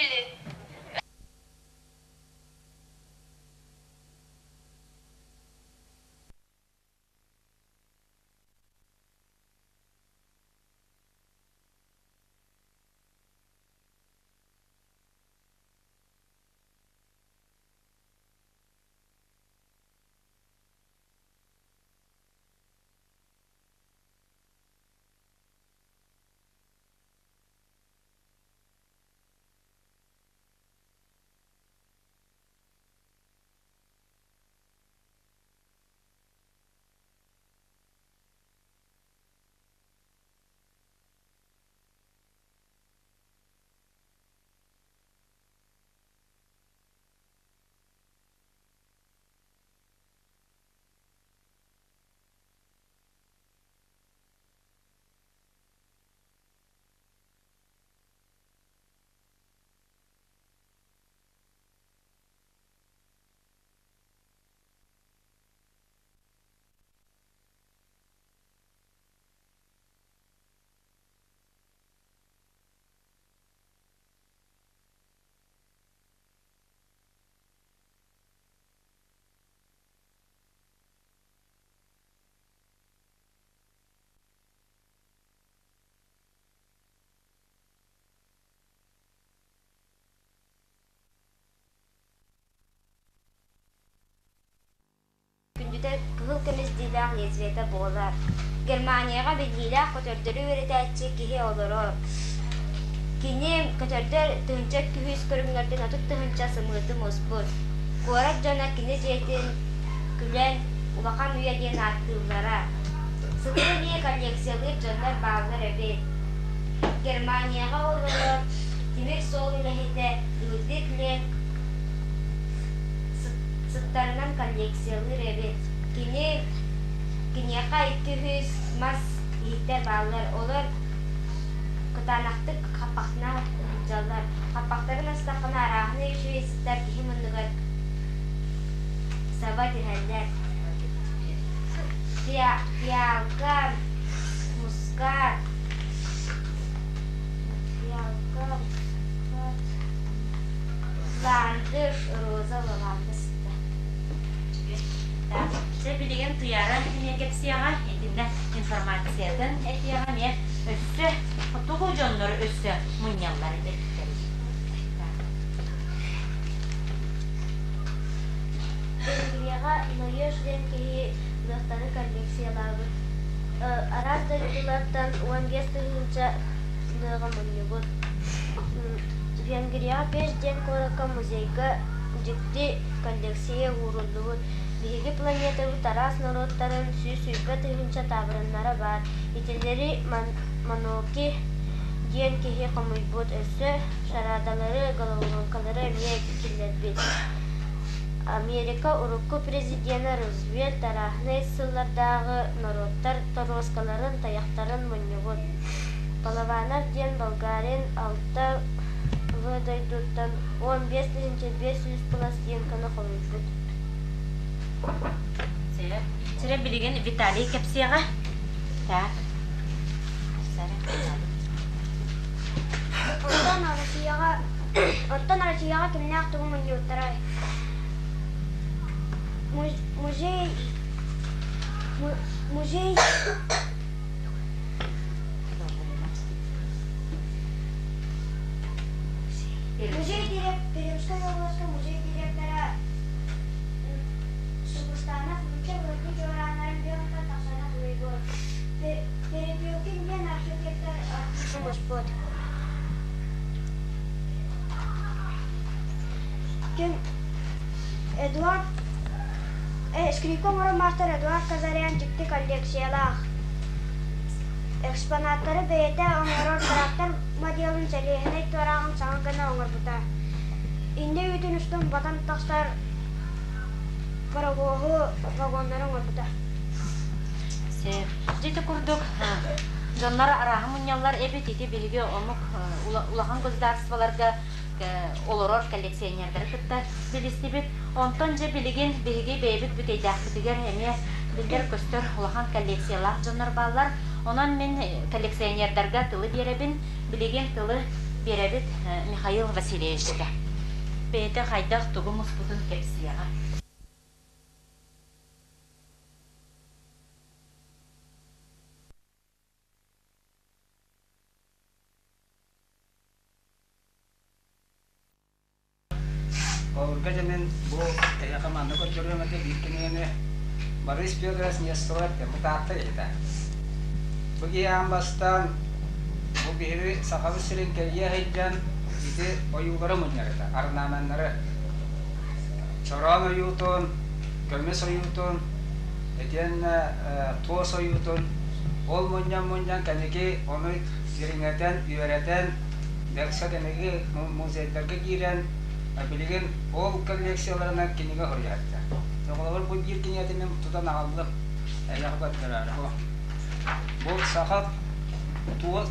Күндүтэ кыһыл көмүс диилээх лезвиетэ буолар. Германияҕа биллиилээх көтөрдөрү үөрэтээччи киһи олорор. Кини көтөрдөр тыһыынча күһүс көрүҥнэртэн 30 тыһыынча сымыыты муспут. Куорат дьоно кини дьиэтин күлэн Улахан үйэ диэн ааттыыллара. Сылгы эмиэ коллекциялыыр дьоннор бааллар эбит. Германияҕа олорор тимир суол үлэһитэ Людвиг Ленк сыттарынан коллекциялыыр эбит. Кини киниэхэ 200 мас иһиттэр бааллар. Олор кытаанахтык хаппахтана сылдьаллар. Хаппахтарын астаххына арааһынай үчүгэй сыттар киһи муннугар саба түһэллэр. Фиалка, мускат, фиалка, мускат, ландыш, роза, лаванда сыта. Дьэ билигин Туйаара эмиэ кэпсиэҕэ, итиннэ информациятын этиэҕэ эмиэ өссө хотугу дьоннор өссө мунньаллар эбиттэр. Венгрияҕа Ноеш диэн киһи лыахтары коллекциялаабыт. Араас дойдулартан 15 тыһыынча лыаҕы мунньубут. Венгрияҕа Пеш диэн куоракка музейга дьикти коллекция ууруллубут. Биһиги планетабыт араас норуоттарын 120 тыһыынча таабырыннара баар. Итилэри Маноки диэн киһи хомуйбут, өссө шарадалары, головоломкалары эмиэ киллэрбит. Америка урукку президенэ Рузвельт арааһынай сыллардааҕы норуоттар торуоскаларын, тайахтарын мунньубут. Балабанов диэн болгарин алта В дойдуттан 15 500 пластинканы хомуйбут. Сэрэ билигин Виталий кэпсиэҕэ. Так. Оттон Россияҕа Оттон Россияҕа кимнээх тугу мунньубуттарай? Музей музей Музей Пермскай областка музей директора Субустанов нуучча былыргы чуорааннарын биоҥҥа тахсана суруйбут. Перепелкин диэн архитектор муспут. Ким Эдуард скрипка оҥорор маастар Эдуард Казарян дьикти коллекциялаах. Экспонаттары бэйэтэ оҥорор трактор моделын сэлиэһинэй туорааҕын саҥа гына оҥорбута. Иннэ үүтүн устун батан тахсар паровоһу вагоннары оҥорбута. Дьэ ити курдук дьоннор арааһы мунньаллар эбит ити биһиги омук улахан государстволарга олорор коллекционердары кытта билистибит. Онтон дьэ билигин биһиги бэйэбит бүтэйдээхпитигэр эмиэ биллэр-көстөр улахан коллекциялаах дьоннор бааллар. Онон мин коллекционердарга тылы биэрэбин. Билигин тылы биэрэбит Михаил Васильевичка. Бэйэтэ хайдах тугу муспутун кэпсиэҕэ. Холобурга дьэ бу эһиэхэ манна көрдөрүөм этэ биир кинигэни Борис Федорович Нестеров депутаттар иһитэ. Бу киһи аан бастаан бу биһиги Сахабыт сирин кэрийэ сылдьан ити ойуулары мунньар этэ, орнаменнары. Чороон ойуутун, көмүс ойуутун, итиэннэ туос ойуутун ол мунньан-мунньан кэнники ону дириҥэтэн, үөрэтэн Дэксэ кэнники музейдарга киирэн билигин ол коллекцияларынан кинигэ суруйааччы. Оҕолор бу биир кинигэтин тутан аҕаллым. Эйиэхэ көрдөрөөрү. Бу саха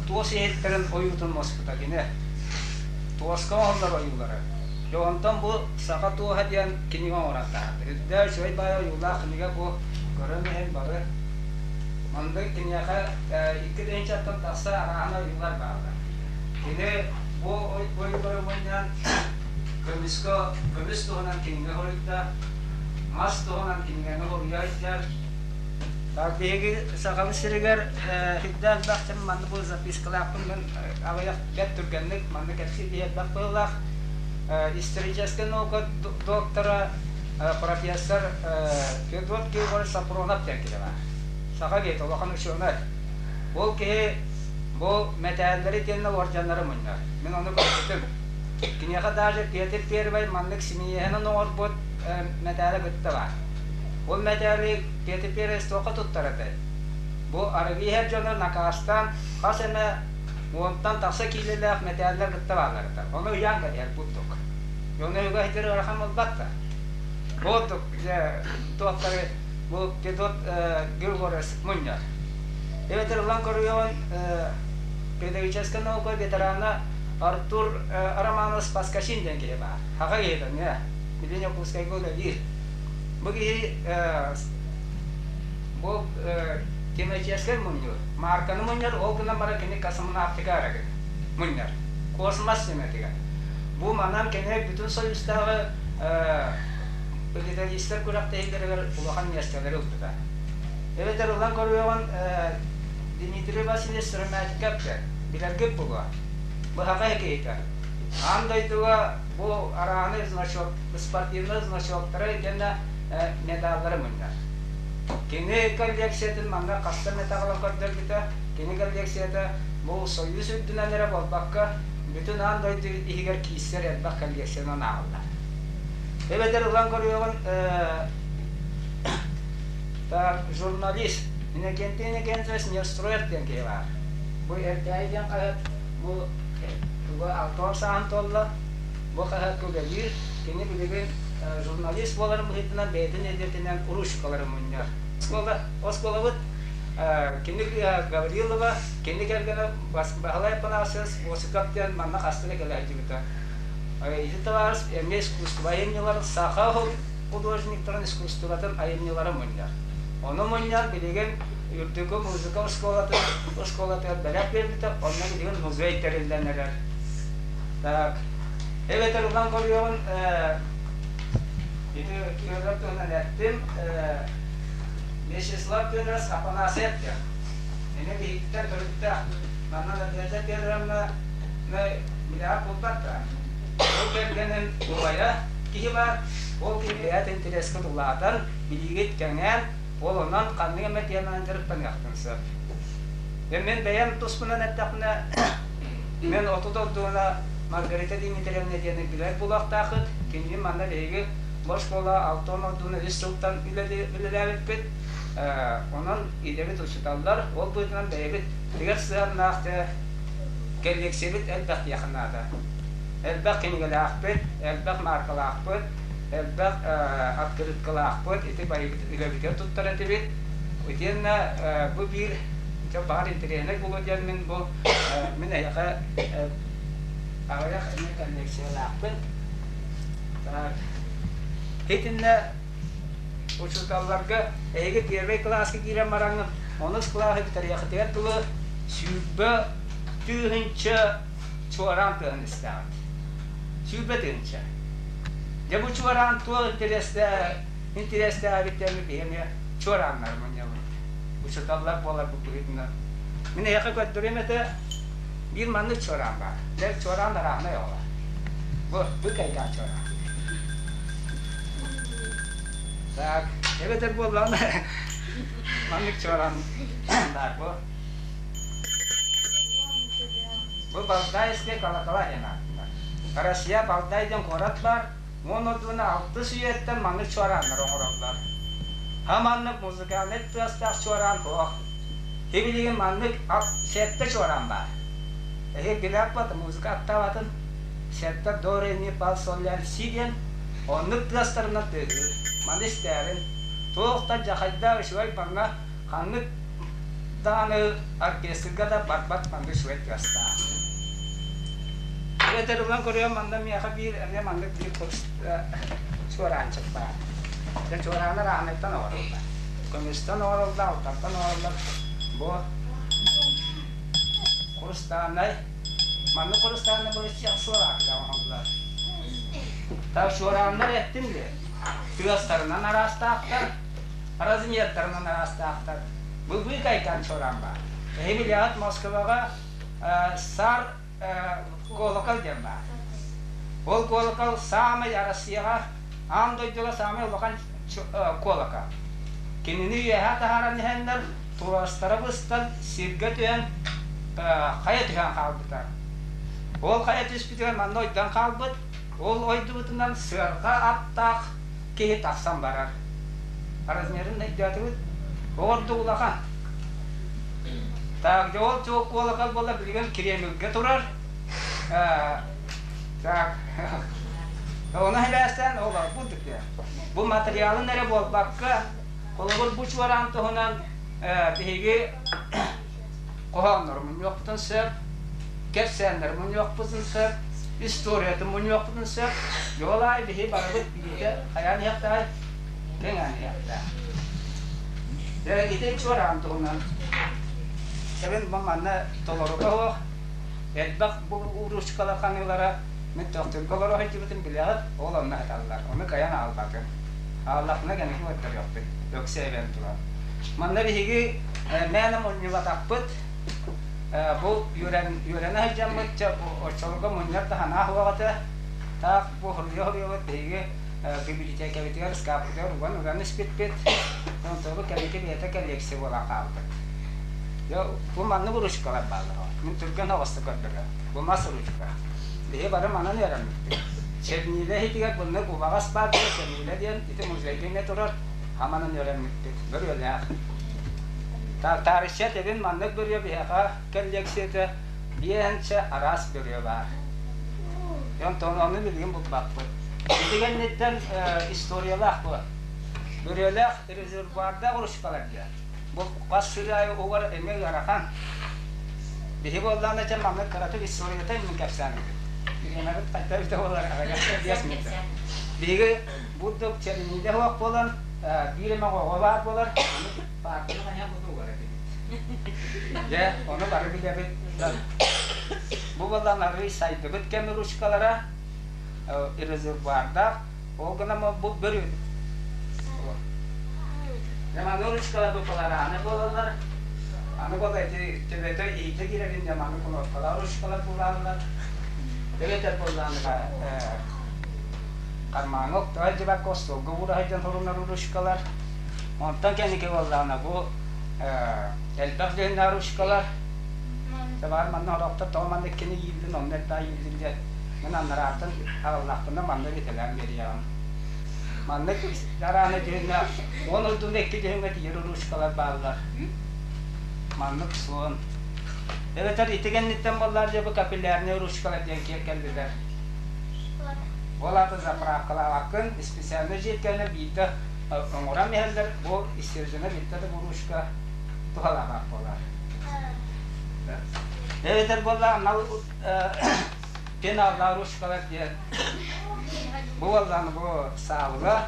туос иһиттэрин ойуутун моспута кини. Туоска оҥоһуллар ойуулары. Дьэ онтон бу саха туоһа диэн кинигэ оҥорон таһаарда. Үрдээх үчүгэй баай ойуулаах кинигэ бу көрөн иһин бары. Маннык киниэхэ 2 тыһыынчаттан тахса арааһына ойуулар бааллар. Кини бу ойуулары мунньан көмүскэ көмүс туһунан кинигэ суруйда, мас туһунан кинигэни суруйа сылдьар. Так биһиги Сахабыт сиригэр сүрдээх элбэх дьон манна бу запискалаахпын мин аҕыйах бэрт түргэнник манна кэпсии киһи элбэх быһыылаах. Историческай наука доктора профессор Федот Григорьевич Сапронов диэн киһи баар. Саха киһитэ, улахан учуонай. Ол киһи бу мэтээллэри итиэннэ уордьаннары мунньар. Мин ону көрбүтүм. Киниэхэ даже Петр Первый маннык симиэһинэн оҥорбут мэтээлэ кытта баар. Ол мэтээли Петр Первый туохха туттар этэй? Бу арыгы иһэр дьону накаастаан хас эмэ уонтан тахса киилэлээх мэтээллэр кытта бааллар этэ. Ону ыйаан кэбиһэр курдук. Дьону өйгө иһитэр ыарахан буолбат да. Курдук дьэ туохтары бу Федот Григорьевич мунньар. Эбэтэр ылан көрүөҕүн педагогическай наука ветерана Артур Романович Паскачин диэн киһи баар. Хаха киһитэ эмиэ. Билин Якутскайга үлэлиир. Бу киһи бу тематическай мунньуур. Марканы мунньар, ол гынан баран кини космонавтика эрэ мунньар. Космос тематыгар. Бу манан кини бүтүн Союзтааҕы педагогистар күрэхтэһиилэригэр улахан миэстэлэри ылбыта. Эбэтэр ылан көрүөҕүн Дмитрий Васильевич Сыромятников билэргит буолуо. Быһаҕа киһитэ. Аан дойдуга бу арааны значок, спортивнай значоктары итиэннэ медаллары мунньар. Кини коллекциятын манна хаста эмэ көрдөрбүтэ. Кини коллекцията бу Союз үрдүнэн эрэ буолбакка, бүтүн аан дойду иһигэр киирсэр элбэх коллекциянан ааҕыллар. Эбэтэр ылан көрүөҕүн так, журналист Иннокентий Иннокентьевич Неустроев диэн киһи баар. Бу Эркээйи диэн хаһыат бу туга алтыан сааһын туолла. Бу хаһыакка үлэлиир. Кини билигин журналист буоларын быһыытынан бэйэтин идэтинэн ручкалары мунньар. Оскуола, оскуолабыт кини кыыһа Гаврилова, кини кэргэнэ Баһылай Апанасьевич Осиков диэн манна хаста да кэлэ сылдьыбыта. Ити табаарыс эмиэ искусство айымньыларын саха художниктарын искусствотын айымньыларын мунньар. Ону мунньар билигин Үрдүкү музыка оскуолатын оскуолатыгар бэлэх биэрбитэ, онно билигин музей тэриллэн эрэр. Так, эбэтэр ылан көрүөҕүн ити Федор туһунан эттим. Вячеслав Федорович Афанасьев диэн. Эмиэ биһиктэн төрүттээх. Манна Надежда Федоровна миллиард булбат да. Ол кэргэнин убайа киһи баар. Ол киһи бэйэт интэриэскэ тулаатан, билиигит кэҥээн, ол онон ханнык эмэ тиэмэнэн дьарыктаныахтын сөп. Мин бэйэм туспунан эттэхпинэ, мен 30 ордугуна Маргарита Дмитриевна диэни билэр буолуохтаахыт. Кинини манна биһиги бу оскуола алтан ордуна үс сылтан үлэлээбиппит. Онон идэбит учууталлар, ол быһыытынан бэйэбит тигэр сыһыаннаах кэллиэксийэбит элбэх диэххэ наада. Элбэх кинигэлээхпит, элбэх мааркалаахпыт, элбэх открыткалаахпыт, ити байыбыт үлэбитигэр туттар этибит. Итиэннэ бу биир баҕар интэриэһинэй буолуо диэн мин бу мин эһиэхэ аҕыйах эмиэ коллекциялаахпын. Итиннэ учууталларга эһиги первый кылааска киирэн бараҥҥын онус кылааһы бүтэриэххитигэр дылы 20 000 чуораан тыаһын истэҕит. 20 000. Дьэ бу чуораан туох интэриэстээбит биһи эмиэ чуорааннары мунньабыт. Учууталлар буоларбыт быһыытынан. Мин эһиэхэ көрдөрүөм этэ, биир маннык чуораан баар. Дьэ чуораан арааһынай оҕолор. Бу, бу кайдаан чуораан. Так, эбэтэр буоллаҕына маннык чуораан баар бу. Бу Валдайская колокола диэн ааттанар. Россия Валдай диэн куорат баар, уон алтыс үйэттэн маннык чуорааннар оҥороллор. Ха маннык музыкальнай тыастаах чуораан суох. Тибилигин маннык сэттэ чуораан баар. Эһи билээппат музыка аттаабатын сэттэ до ре ми фа соль ля си диэн оннук тыастарынан тыаһыыр. Маны истээрин. Туох да дьахайдаах үчүгэй манна ханнык даҕаны оркестрга да барбат маннык үчүгэй тыастаах. Эбэтэр ылан көрүөм манна миэхэ биир эмиэ маннык биир чуораанчык баар. Дьэ чуорааннар ааныттан оҥороллор. Көмүстэн оҥороллор, алтантан оҥороллор. Бу хрустальнай. Маннык хрустальнай былыччах суораакыга оҥоһуллар. Так чуорааннар эттим диye. Тыастарынан араастаахтар, размердарынан араастаахтар. Бу быыкайкан чуораан баар. Эһи билэҕит Москваҕа сар колокол диэн баар. Ол колокол саамай Россияҕа, аан дойдуга саамай улахан колокол. Кинини үөһэ таһааран иһэннэр туруостара быстан, сиргэ түһэн, хайа түһэн хаалбыта. Ол хайа түспүтүгэр манна ойдон хаалбыт. Ол ойдубутунан сыарҕа аттаах киһи тахсан барар. Размерын өйдөөтүгүт? Ордук улахан. Так, дьэ ол чуок куолакал буола билигин Кремльгэ турар. Так, ону сибээстээн олорбут Бу материалын эрэ буолбакка, холобур бу чуораан туһунан биһиги хоһооннору мунньуохпутун сөп, кэпсээннэри мунньуохпутун сөп, историятын мунньуохпутун сөп. Дьол аайы биһи барыбыт билиитэ хайаан иһиэхтээх, кэҥээн иһиэхтээх. Дьэ, ити чуораан туһунан эбин бу манна толорута суох элбэх бу уруучукалар ханыылара мин төхтүргэ олоро сылдьыбытын билэҕит, ол онно сыталлар. Ону кыайан аалбатым. Ааллахпына кэнники көрдөрүөхпүт, өксө эбэн туран. Манна биһиги мээнэ мунньубатахпыт. Бу үөрэнэ сылдьаммыт оччолорго мунньар да санаа суох этэ. Таах бу хоруйа-хоруйабыт биһиги бибилитиэкэбитигэр, ыскааппытыгар уган-уган испиппит. Онтон кэнники бэйэтэ коллекция буолан хаалбыт. Бу маннык ручкалар бааллар. Мин түргэн оҕустук көрдөрөм. Бу мас ручка. Биһи бары манан үөрэммиппит. Чернилэ иһитигэр bunнык убаҕас баар диэн чернилэ диэн ити музейга эмиэ турар. Хаманан үөрэммиппит. Бөрүөлээх. Таарычча этэбин маннык бөрүө биһиэхэ коллекцията биэһэнчэ араас бөрүө баар. Онтон ону билигин булбаппыт. Ити кэнниттэн историялаах бу. Бөрүөлээх резервуардаах ручкалар диэн. Бу хас сыр аайы угар эмиэ ыарахан. Биһи буоллаҕына дьэ маннык кыратык историята мин кэпсээн Бириэмэбит хайта эбитэ буолар аҕыйах 5 мүнүүтэ. Биһиги бурдук чернилэ суох буолан биир эмэ оҕо баар буолар, ону паарканы хайаан бутуугар этибит. Дьэ, ону бары билэбит. Бу буоллаҕына арыый сайдыбыт кэм ручкалара резервуардаах, ол гынан бу бөрү Маны ручкалар бу буолаллар. Аны бол эти төбөтө иһитэ киирэрин дьэ маны кнопкалаах ручкалар буолааллар. Эбэтэр буоллаҕына кармаҥҥа оттоо сылдьыбакка остуолга уура сылдьан сурунар ручкалар. Онтон кэнники буоллаҕына бу элбэх дьүһүннээх ручкалар. Табаар манна орохтор тоҕо манна иккини ииллин, онно элбэх ииллин диэн. Мин аннарааттан аҕаллахпына манна бүтэлээн биэриэҕим. Маннык араана дьүһүннэ уон ордуна икки дьүһүҥҥэ тиийэр ручкалар бааллар. Маннык суон. Эбэтэр ити кэнниттэн буоллар дьэ бу капиллярнай ручкалар диэн киэр кэллилэр. Ол аата заправкалаабаккын специальнай дьиэккэнэ биирдэ оҥорон иһэллэр, бу исчезина бүттэ да бу ручка туһалаабат буолар. Эбэтэр буолла анал пеналлаах ручкалар диэн бу буоллаҕына бу саалыга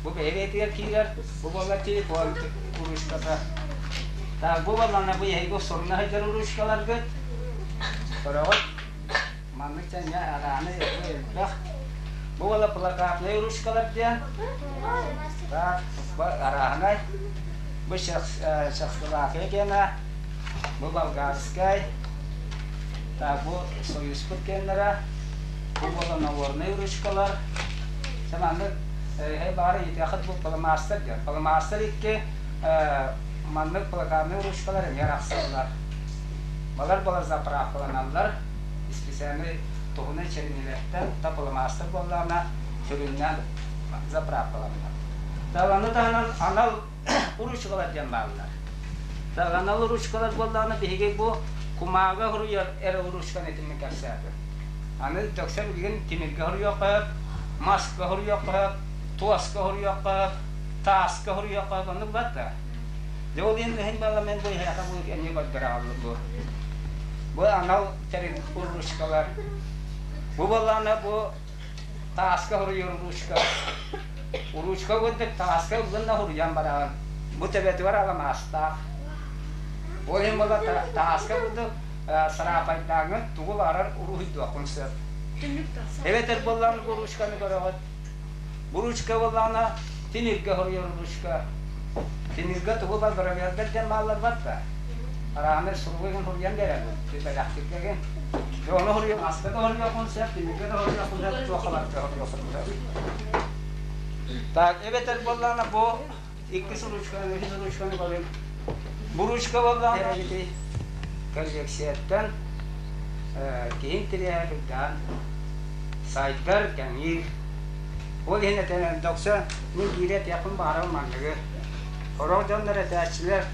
бу бэйэ-бэйэтигэр киирэр, бу буолла телефон ручката. Так, бу буоллаҕына бу эһиги суруна сылдьар ручкаларгыт. Көрөҕүт? Маннык тэҥҥэ арааны элбэх. Бу буолла плакатнай ручкалар диэн. Так, бу арааһынай. Бу Чехословакия гена, бу болгарскай. Так, бу Союзпут геннара. Бу буолла новорнай ручкалар. Чэ маннык эһэй баҕар ыйытыаххыт бу фломастер диэн. Фломастер икки маннык плакатнай ручкалар эмиэ арахсаллар. Балар буолар заправкаланаллар. Специальнай туһунай чэринилэртэн тапыламаастар буоллаҕына сүрүннээн заправкаланар. Таланы таһынан анал ручкалар диэн бааллар. Анал ручкалар буоллаҕына биһиги бу кумааҕы суруйар эрэ ручканы итинник кэпсээтим. Аны дөксө билигин тимиргэ суруйуохха сөп, маска суруйуохха сөп, туоска суруйуохха сөп, тааска суруйуохха сөп, оннук батта. Дьэ ол иһин иһин буолла мен бу иһээхэ бу эмиэ көрдөрө бу. Бу анал тэрил ручкалар. Бу буоллаҕына бу тааска суруйар ручка. Ручка курдук тааска ылгынна суруйан бараҕын. Бу төбөтүгэр аламаастаах. Ол иһин буолла тааска курдук сараапайдааҥҥын тугу баҕарар уруһуйдуоххун сөп. Эбэтэр буоллаҕына бу ручканы көрөҕүт. Бу ручка буоллаҕына тимиргэ суруйар ручка. Тимиргэ тугу бал гравердар диэн бааллар да. Арааны суругу игин суруйан биэрэллэр. Бэлэхтиргэгин. Дьэ ону суруйан маска да суруйуоххун сөп, тимиргэ да суруйуоххун сөп, туохха барыта суруйуоххун сөп. Так, эбэтэр буоллаҕына бу иккис ручканы, үһүс ручканы көрүҥ. Бу ручка буоллаҕына ити коллекцияттан киһин тириэһэ кырдаан сайдар, кэҥиир. Ол иһин этэн докса мин биири этиэхпин баҕарабын манныгы. Сорох дьоннор этээччилэр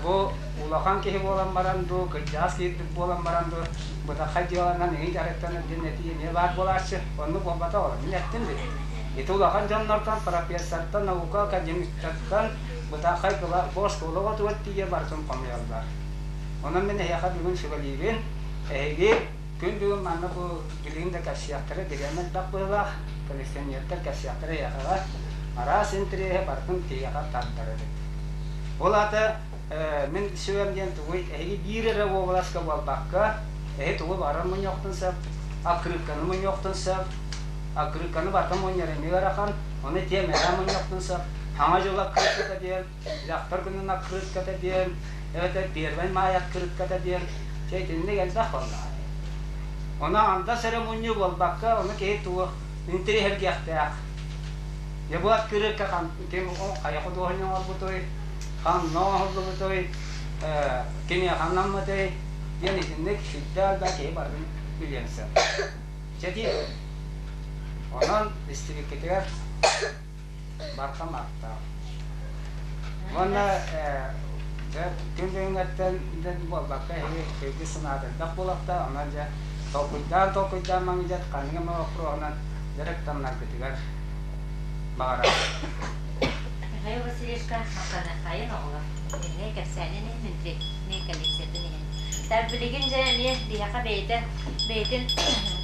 бу улахан киһи буолан баран дуу, кырдьаҕас киирбит буолан баран дуу, бытархай дьыаланан иһин дьарыктанар диэн этии эмиэ баар буолааччы. Оннук буолбатах ол. Мин эттим бит. Ити улахан дьоннортон, профессортан, наука академиктартан бытархай бу оскуола оҕотугар тиийэ барытын хомуйаллар. Онон мин эһиэхэ бүгүн сүбэлиибин. Эһиги күн бүгүн манна бу билигин да кэпсиэхтэрэ бириэмэ элбэх быһыылаах, коллекционердар кэпсиэхтэрэ эһиэхэҕэ араас интэриэһи барытын киһиэхэ тардар эбит. Ол аата мин сүбэм диэн тугуй, эһиги биир эрэ уобаласка буолбакка, эһи тугу баҕарар мунньуохтун сөп, аккырыыкканы мунньуохтун сөп, аккырыыкканы барытын мунньар эмиэ ыарахан, ону тиэмэлээн мунньуохтун сөп, Саҥа дьыл аккырыыкката диэн, дьахтар күнүн аккырыыкката диэн, эбэтэр Первай Маай аккырыыкката диэн, чэ итинник элбэх буоллаҕа. Ону андас эрэ мунньуу буолбакка, ону киһи тугу интэриэһиргиэхтээх. Дьэ бу аккырыыкка ким хайа худуоһунньук оҥорбутуй, ханна оҥоһуллубутуй, кимиэхэ анаммытый диэн итинник сүрдээх элбэх киһи барытын билиэн сөп. Чэ дии. Онон истибиккитигэр барҕа махтал. Уонна дьэ күн бүгүҥҥэттэн буолбакка эһиги өйгүт санаата элбэх буолуохтаах, онон дьэ толкуйдаан толкуйдаан маҥнайдьат ханнык эмэ боппуруоһунан дьарыктанаргытыгар баҕарабын. Михаил Васильевичка махтаныаххайын оҕолор. Эмиэ кэпсээнин иһин, интриги коллекциятын иһин. Так билигин дьэ эмиэ биһиэхэ бэйэтэ бэйэтин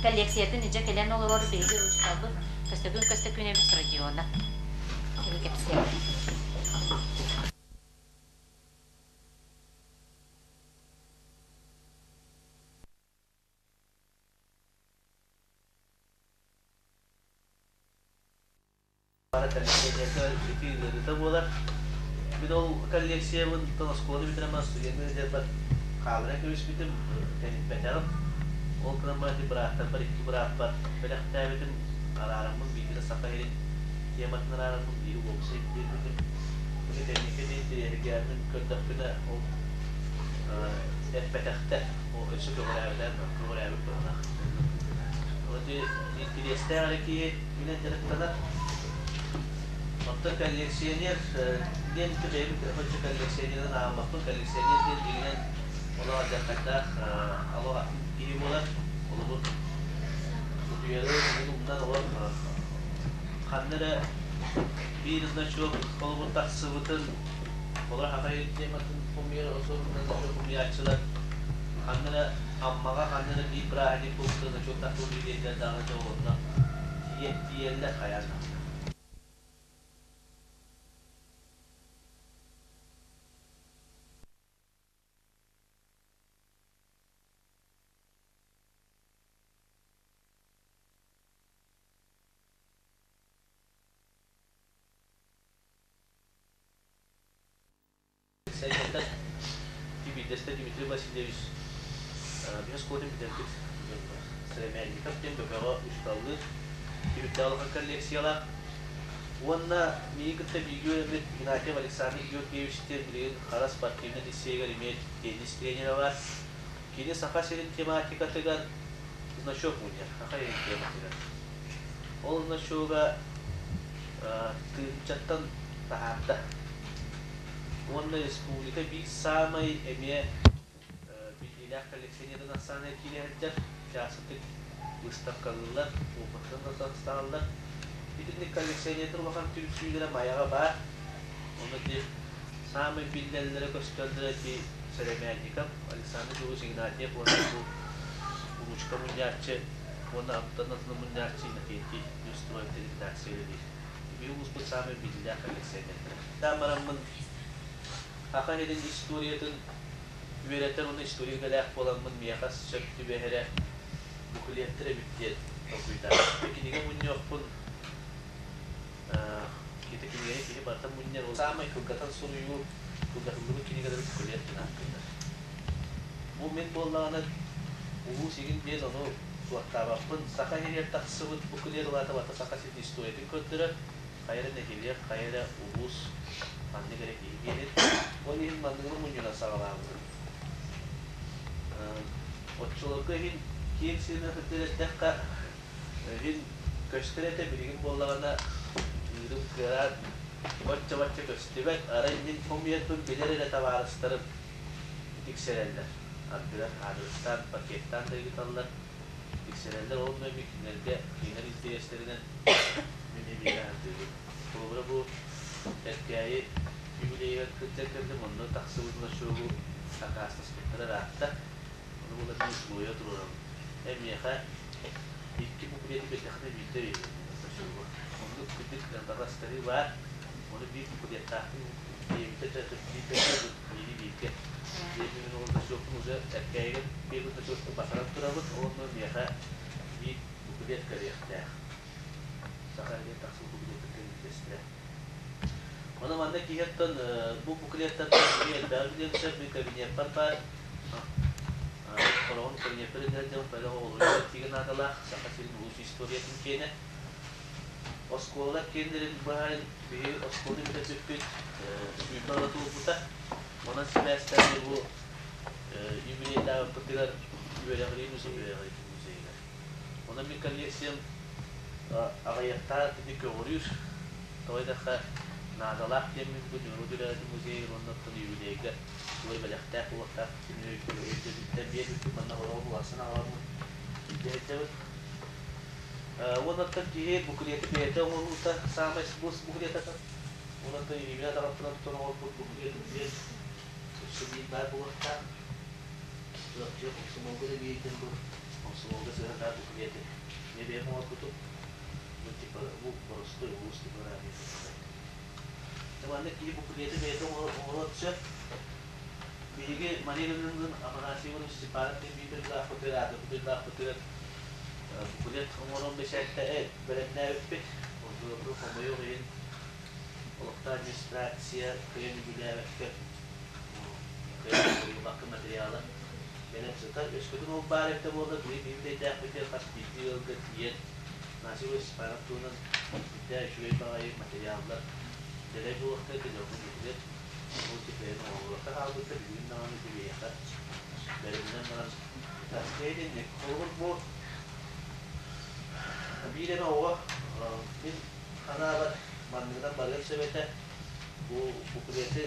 коллекциятын илдьэ кэлэн олорор биһиги учууталбыт Көстөкүүн Көстөкүүнэбис Родионов. Кини кэпсиэ. Бара коллекция ити ыарыыта буолар. Мин ол коллекциябын оскуоланы бүтэрэн баран студенты дьарбар хаалларан кэбиспитим, тэниппэтэҕим. Ол гынан баран ити бырааттарбар икки бырааппар бэлэхтээбитим, араараммын биирдэ Саха сирин тематын араараммын биири уопсай биэрбитим. Ити кэнники интэриэһиргээммин көрдөхпүнэ, ол эппэтэхтэр, ол өссө көҕүрээбитэ көҕүрээбит быһыылаах. Ити интириэстээх эрэ киһи билэн дьарыктанар. Оттон коллекционер диэн бэйэм оччо коллекционерын ааҕыммаппын. Коллекционер диэн дьиҥинэн олох алдьархайдаах олох атын киһи буолар. Холобур, утуйары умнан олох ханна эрэ биир значок холобур тахсыбытын олор хахай тематын хомуйар особенно значок хомуйааччылар ханна эрэ Аммаҕа ханна эрэ биир бырааһынньык буолбута значок тахсыбыт диэннэр даҕаны дьэ онно тиийэллэр хайаан даҕаны. Сайдыыта Тибидэстэ Дмитрий Васильевич биэс куотун бүтэрбит Сыромятников диэн бөкөҕө учууталлыыр түмүктээх улахан коллекциялаах. Уонна миигин кытта бииргэ үөрэммит Игнатьев Александр Георгиевич диэн билигин Хара спортивнай лицейигэр эмиэ теннис тренерэ баар. Кини Саха сирин тематикатыгар значок мунньар, Саха сирин тематыгар. Ол значога тыһыынчаттан таһаарда. Уонна республика биир саамай эмиэ биллиилээх коллекционерын ахсаана киирэ сылдьар. Чаасытык выставкалыыллар, опыттан да тахсаллар. Итинник коллекционердар улахан түмсүүлэрэ Майаҕа баар. Онно ити саамай биллэллэрэ көстөллөрө ити Сэрэмээнников, Александр Григорьевич Игнатьев уонна бу ручка мунньааччы уонна антон атын мунньааччы Иннокентий Неустроев редакция үлэлиир. Биһиги улууспут саамай биллиилээх коллекционердара. Таан бараммын Саха сирин историятын үөрэтэр уонна история идэлээх буоламмын миэхэ сөп түбэһэрэ буклеттар эбит диэн толкуйдаабытым. Кинигэ мунньуохпун киһи кинигэни киһи барыта мунньар. Саамай кылгатан суруйуу, кылгатыллыбыт кинигэлэри буклет диэн ааттыыллар. Бу мин буоллаҕына улуус игин диэн ону суоттаабаппын. Саха сиригэр тахсыбыт буклет улаата барыта Саха сирин историятын көрдөрөр. Хайа эрэ нэһилиэк, хайа эрэ улуус ханнык эрэ киһи диэнин. Ол иһин манныгы мунньунан саҕалаабытым. Оччолорго иһин киэҥ сиринэн сылдьар эрдэххэ иһин көстөр этэ, билигин буоллаҕына ыырым кыараан оччо-бачча көстүбэт. Арай мин хомуйарбын билэр эрэ табаарыстарым тиксэрэллэр. Ардыгар аадырыстаан, пакеттаан да ыыталлар. Тиксэрэллэр уонна эмиэ кинилэргэ кинилэр интэриэстэринэн мин эмиэ сатыыбын. Холобура бу Эркээйи юбилейыгар кырдьан кэллим, онно тахсыбыт значогу сакаастаспыттара ыраатта. Ону буолан мин условия туруорабын. Эн миэхэ икки буклеты биэрдэххинэ биирдэ биэриэм значогу. Оннук кырдьык барастаһыы баар. Ону биир буклеттаахпын диэбитэ биирдэ биири бииргэ. Диэбитин ол значокпун уже Эркээйигэ биэрбит значокпун батаран турабын. Онно миэхэ биир буклет кэлиэхтээх. Саха диэн тахсыбыт буклеттартан биирдэстэрэ. Ону манна киһи оттон бу буклеттартан киһи элбэҕи билиэн сөп. Мин кабинеппар баар. Хороҕун кабинеппар илдьэр дьон бэлэх оҕолору үөрэтиигэ наадалаах Саха сирин улуус историятын киэнэ. Оскуолалар киэннэрин быһааран биһиги оскуоланы бүтэрбиппит 20 ыла туолбута. Онон сибээстээн бу юбилейдаабыппытыгар үөрэҕирии музейыгар. Онон мин коллекциям аҕыйахтаах итини көҕүрүүр, тоҕо диэтэххэ, наадалаах диэммин бу Ньурба Дүлээтин музейыгар уонна оттон юбилейга туой бэлэхтээх буолуохтаах өйдөбүлтэн биэрбиппин манна олоҕу буларсан аҕаламмын илдьэ сылдьабын. Уонна оттон киһи буклеты бэйэтэ оҥоруута саамай бу буклет атын. Уонна оттон илиибинэн атаҕаппынан тутан оҥорбут буклетым диэн өссө биир баар буолуохтаах. Чурапчы комсомолга да биэрдим бу комсомолга сыһыаннаах буклеты. Мин бэйэм оҥорбутум. Бу типа бу боростуой улуус типографията. Маннык киһи буклеты бэйэтэ оҥоруон сөп. Биһиги Мария Ивановна Афанасий Иванович Степанов диэн биир дойдулаахпытыгар, аатырбыт дойдулаахпытыгар буклет оҥорон бэчээттээн бэлэмнээбиппит. Онтуларбытын хомойуох иһин олохтоох администрация кыайан үбүлээбэккэ, кыайан хомуйбакка материала бэлэм сытар. Өскөтүн ол баар эбитэ буоллар, биһиги биир дэйдээхпитигэр хас биирдии ыалга тиийэн Афанасий Иванович Степанов туһунан сүрдээх үчүгэй баҕайы материаллар дэлэй буолуохтара этэ, дьоҥҥо буклет ол бэйэм оҥоһуллубакка хаалбыта, билигин даҕаны ити биһиэхэ бэлэмнэнэн баран таскыйа итинник. Холобур, бу Биир эмэ оҕо мин санаабар манныгынан барыан сөп этэ. Бу буклеты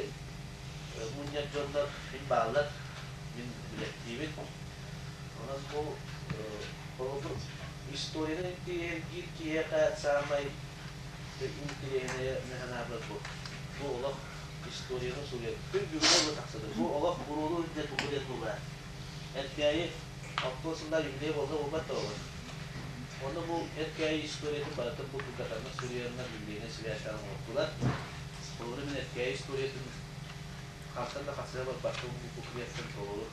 мунньар дьоннор мин бааллар, мин билэттиибин. Онон бу холобур историяны интириэһиргиир киһиэхэ саамай интириэһинэйэ мин санаабар бу. Бу олох историяны суруйар. Күн бүгүнэ бу тахсыбыт. Бу олох буруолуур диэн буклет буолар. Эркээйи алтыан сыллаах юбилей буолла буолбат да буолар. Онно бу Эркээйи историятын барытын бу кылгатаннар суруйаннар юбилейнай сибээстээн оҥортулар. Холобура мин Эркээйи историятын хантан да хасыһа барбакка бу буклеттан толору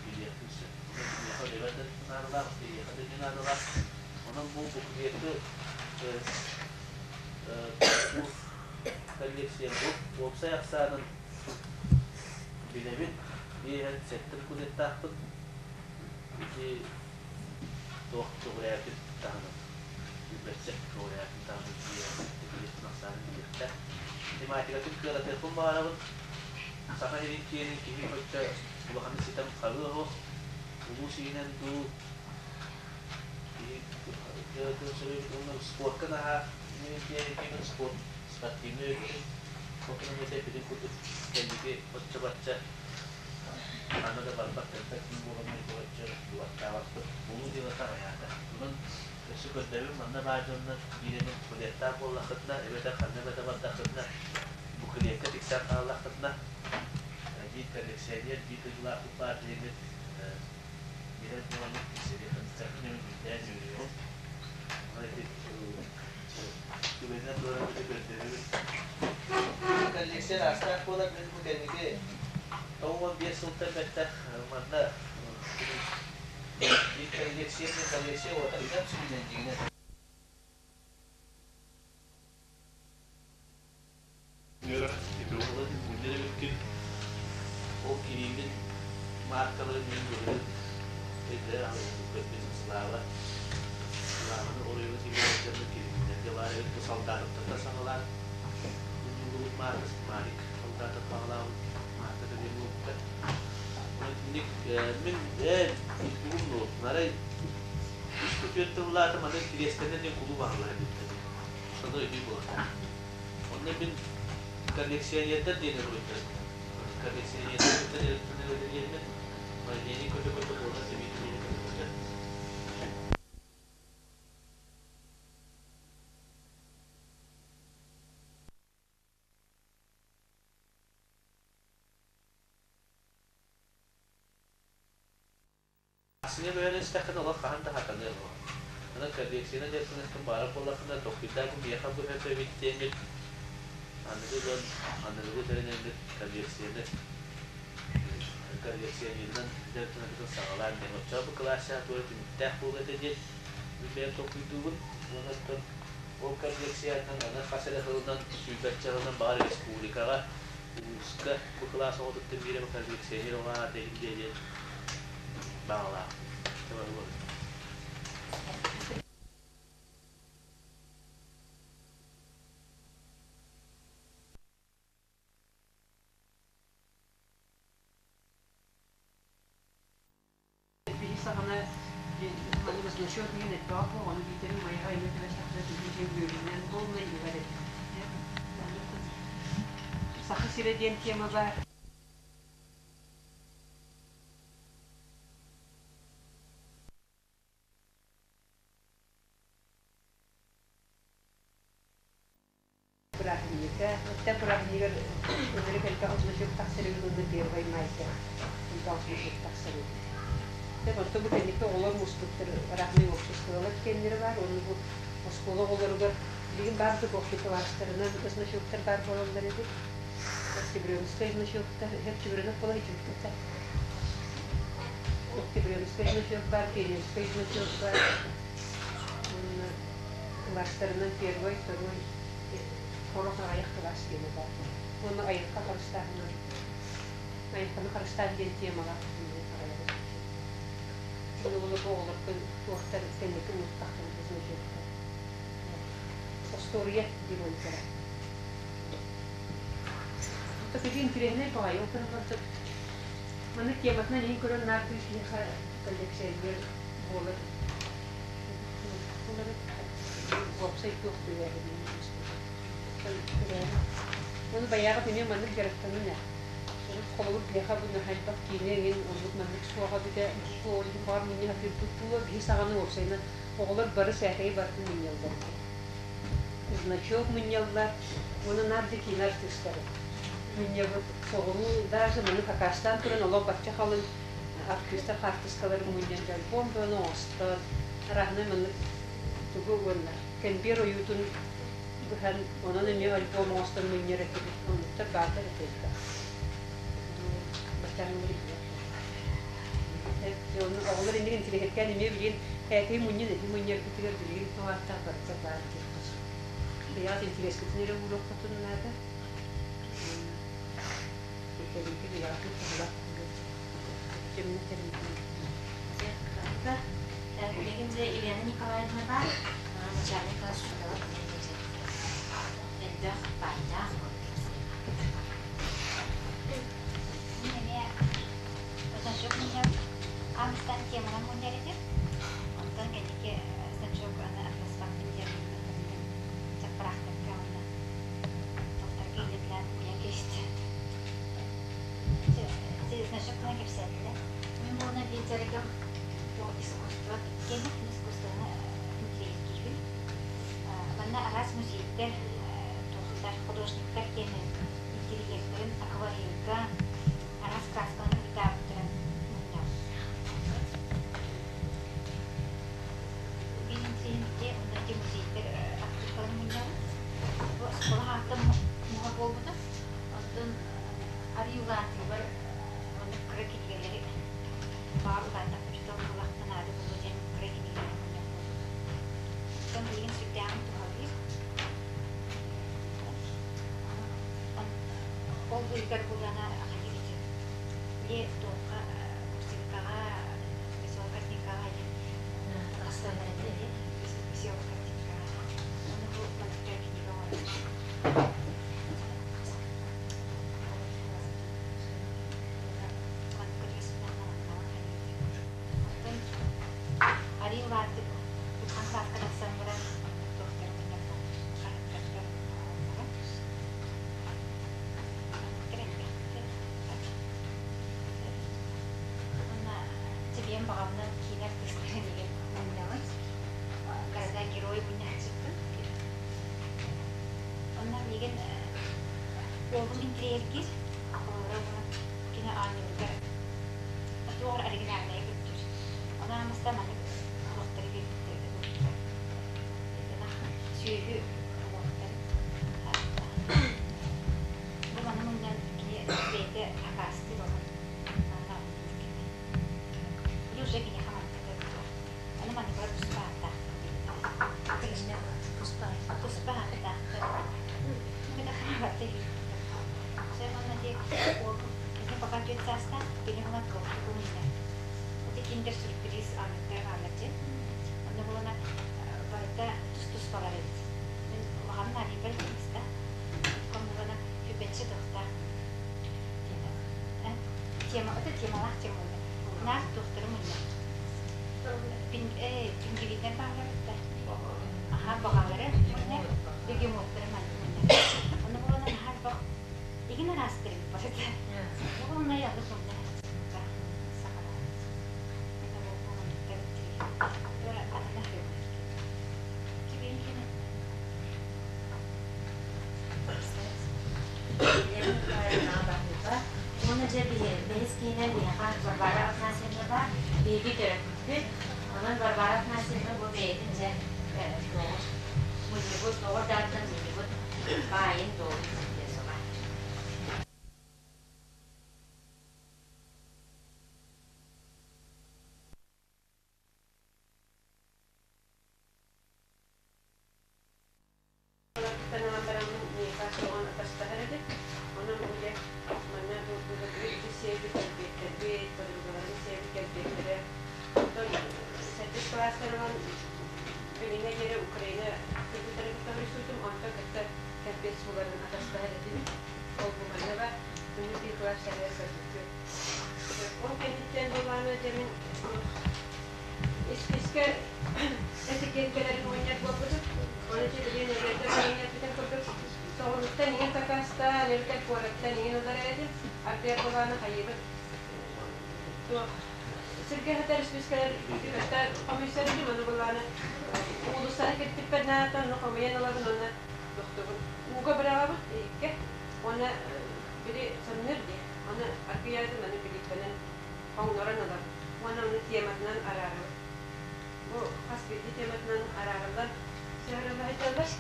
билиэхпин сөп. Онон киниэхэ үлэбэр да наадалаах, биһиэхэ да эмиэ наадалаах. Онон бу буклеты коллекция бу уопсай ахсаанын билэбин. Биэһэн сэттэ буклеттаахпын. Ити туох көҕүрээбитин таһынан билбэччэ көҕүрээбитин таһынан буклеттын ахсаанын билиэхтээх. Тематикатын кыаратыахпын баҕарабын. Саха сирин киэнин киһи оччо улаханнык ситэн хабыа суох. Улуус иһинэн дуу киһи уонна спортка наһаа интириэһиргиибин спорт спортивнай өттүн хотунум эппитин курдук кэнники оччо-бачча ханна да барбат кэлбэт күн буоламмын ити оччо дубаттаабаппыт булуу дьыалата аҕыйаата. Онон өссө көрдөбүн манна баар дьоннор биир эмэ буклеттаах буоллаххытына эбэтэр ханна эмэ бардаххытына буклетка тиксэн хааллаххытына биир коллекционер биир дойдулаахпыт баар диэҥҥит билэр буоламмыт тиксэриэххин үрдээн үөрүөҕүм. Онон ити түгэнинэн туоран ити көрдөһүбүт. Коллекция араастаах буолар мин бу кэнники 95 сылтан бэттэх манна биир коллекция коллекция уота ыйан сүнньүнэн дьиҥинэн Үөрэх эбиккин, ол кириибин мааркаларын мин былырыын өйдөөн аҕыйахтык Слава Славаны оройуон кириибин дьонно кириибиннэргэ баар эбит бу солдатыттан саҕалаан мунньуллубут маарка Марик солдатов баҕалаабыт маарката диэн буолбута. Онон итинник мин бүгүн арай үс күтүөт тыллаатым аны кириэстэнэн диэн кулууп аһыллар эбиттэр. Сону өйдүү буолар. Онно мин коллекционердар диэн ыҥырбыттар. Коллекционердар кытта дьарыктанар диэммин, Владимир көтө-көтө буолар сэбиэдиссэйи көтөхпүтэ. Ахсынньы бөһөн истэххинэ олох хаһан да хатаныа суох. Онон коллекцияны дьарыктаныаххын баҕарар буоллаххына, толкуйдаабын миэхэ бу сөп эбит диэҥҥит аныгы дьон аныгылыы тэринэммит коллекцияны коллекционерынан дьарыктанаргытын саҕалаан диэн. Оччоҕо бу кылаас туора түмүктээх буолуо этэ диэн мин бэйэм толкуйдуубун. Уонна оттон ол коллекциятынан аны хас эрэ сылынан, сүүрбэччэ сылынан баҕар республикаҕа, улууска бу кылаас оҕотуттан биир эмэ коллекционер оҕо аата иһиллиэ диэн баҕалаах. Биһи саҕана маннык значок диэн элбэҕэ суох, ону биитэрин майаҕа эмэ түбэстэххинэ тугу дьиэ үөрүүнэн полный ылар эбит. Саха сирэ диэн тема баар. Бырааһынньыка, Өктөөп бырааһынньыгар ынырык элбэх значок тахсар эбит уонна Первай майга элбэх значок тахсар эбит. Дьэ, оттон бу кэнники оҕолор муспуттар разные обществолар киэннэрэ баар уонна бу оскуола оҕолоругар билигин баар да общий кылаастарынан значоктар баар буолаллар эбит. Октябренскай значоктар, Октябренок буола сылдьыбыттар. Октябренскай значок баар, Пионерскай значок баар. Уонна кылаастарынан первый, второй, сорох аҕыйах кылаас диэнэ баар. Уонна айылҕа харыстааһынан, айылҕаны харыстаан диэн темалаах аҕыйах Уонна бу оҕолорго туохтар кэнники мустахтарына значоктар. Остуоруйа геройдара. Такой интириэһинэй баҕайы ол гынан Маны тематынан иһин көрөн наар кыыс киһиэхэ коллекционер буолар. буолар эбит. Уопсай туох түгээһинин Оны баяғы эмиэ маннык дьарыктанын ээ. Холобур биһиэхэ бу наһаа элбэх киинэ эҥин оннук маннык суоҕа бүтэ ол иһин баҕар мунньа сатыырбыт буолуо биһи саҕаны уопсайынан оҕолор бары сээкэйи барытын мунньаллар этэ. Значок мунньаллар уонна наар да киинэ артыыстары мунньабыт соҕуруу даже маны хакастаан туран олох бачча халыҥ артыыстар хаартыскаларын мунньан альбом бөҕөнү оҥостон арааһынай маннык тугу уонна кэмбиэр ойуутун быһан онон эмиэ альбом оҥостон мунньар этибит оннуктар бааллар этэ элбэх баччааҥҥы билбэт оҕолор инник интириэһиргээн эмиэ билигин ээкэйи мунньун эти мунньарбытыгар билигин туох ааттаах барыта баар диэххэ сөп бэйэҕит интириэскитин эрэ ууруоххутун наада кэлинки бэйэҕитин туһалаах Билигин дьэ Елена Николаевна баар, начальник класс учуутала элбэх баайдаах Мин эмиэ значок мунньар аан теманан мунньар этим. Онтон кэнники значок аны атыласпаппын диэн чаппараахтарга уонна тохторго илдьитилээн мунньан кэбистим. Значок туһунан кэпсээтилэр. Мин буолна биир дьарыгым бу искусство киэнэ, искусствоны интириэһиргиибин. Манна араас музейдар, туохтар, художниктар киэнэ интерьердэрин акварельга араас краскаларын ыытаабыттарын мунньабын. Биир интириэһим онно ити музейдар открыткаларын мунньабын. Бу оскуола ааттан муһа буолбута. Онтон арыы улаатыыбар оннук кыра кинигэлэри баҕар улааттахпын учуутал буоллахпына наада буолуо диэн кыра кинигэлэри мунньар буолбутум. Оттон билигин сүрдээҕин туһалыыр. Ол быыһыгар булана хайыы ити били туохха курсивкаҕа веселая картинкаҕа диэн веселая картинкаҕа уонна бу маннык кинигэ оҥорор Оттон арыы улааттык улахан сааска тахсан баран оннук туохтары мунньар хаһыаттартан оҥороллоро. Оннуктар элбэхтэр. Уонна дьэ бэйэм баҕабынан киинэ артыыстарын игин мунньабын. Города герой мунньааччыппын. Онно миигин уолум интириэһиргиир. Холобура уонна кини оонньууругар туох оригинальнайы көрдүүр. Ону аамаста маннык олохтору биэрбиттэр сүөһү олохторун. Бу маны мунньан кини бэйэтэ акаастыыр оҕо. Манна оонньуур кини. Били уже киниэхэ маннык туох. Аны манныгар туспа ааттаахтар Туспа туспа ааттаахтар. Кини пока түөрт саастаах, кини була туохтук умнар. Ити киндер сюрприз аныктар хаалар дьэ. Онно булана барыта тус-туспалар эбит. Мин улаханын арыйбар тиниста. Коммуна хүбэтчи туохтаах. Тема, это темалаах тема. Наар туохтары мунньар. Пингвиннэр баалар да. Аха, баҕалары мунньар, бегемоттары мунньар. Онно булана наһаа элбэх игин араастар эбит барыта. Буолна ялы мунньар сахалар. Это атына Кибин Уонна дьэ бэһис киинэ биһиэхэ Варвара Афанасьевна баар, биһиги төрөппүппүт. Онон Варвара Афанасьевна бу бэйэтин дьэ туоҕун мунньубут, оҕо дааттан мунньубут баайын дуолун кэпсиэҕэ. Ылан бараммын миэхэ суоҕун атастаһар этим. Онон үлэ манна былыргы сиэбит кэлбиэттэрбит, подругаларым сиэбит кэлбиэттэрэ. Оттон сэттис кылаастарынан билиҥҥэ диэри Украина кыргыттарын кытта суутум, онтон кытта кэлбиэт сууларын атастаһар этибит. Ол бу манна бар, күнү кылаас сэрээр көрбүппүт. Ол кэнниттэн булаана дьэ мин испискэ этикеткэлэрин эбэтэр куораттан иҥин ылар этим. Ардыгар былааны хайыыбыт. Туох сиргэ сытар испиискэлэр кытта хомуйсар этим, ону былааны уулуссаны киртиппэр наада, ону хомуйан ылабын уонна тохтобун. Ууга быраҕабын иһиккэ уонна били самныыр дии. Аны аргыйаатын аны билииппэнэн хоҥнорон ылабын уонна ону тематынан араарабын. Бу хас биирдии тематынан араарыллан сыһыарылла сылдьаллар.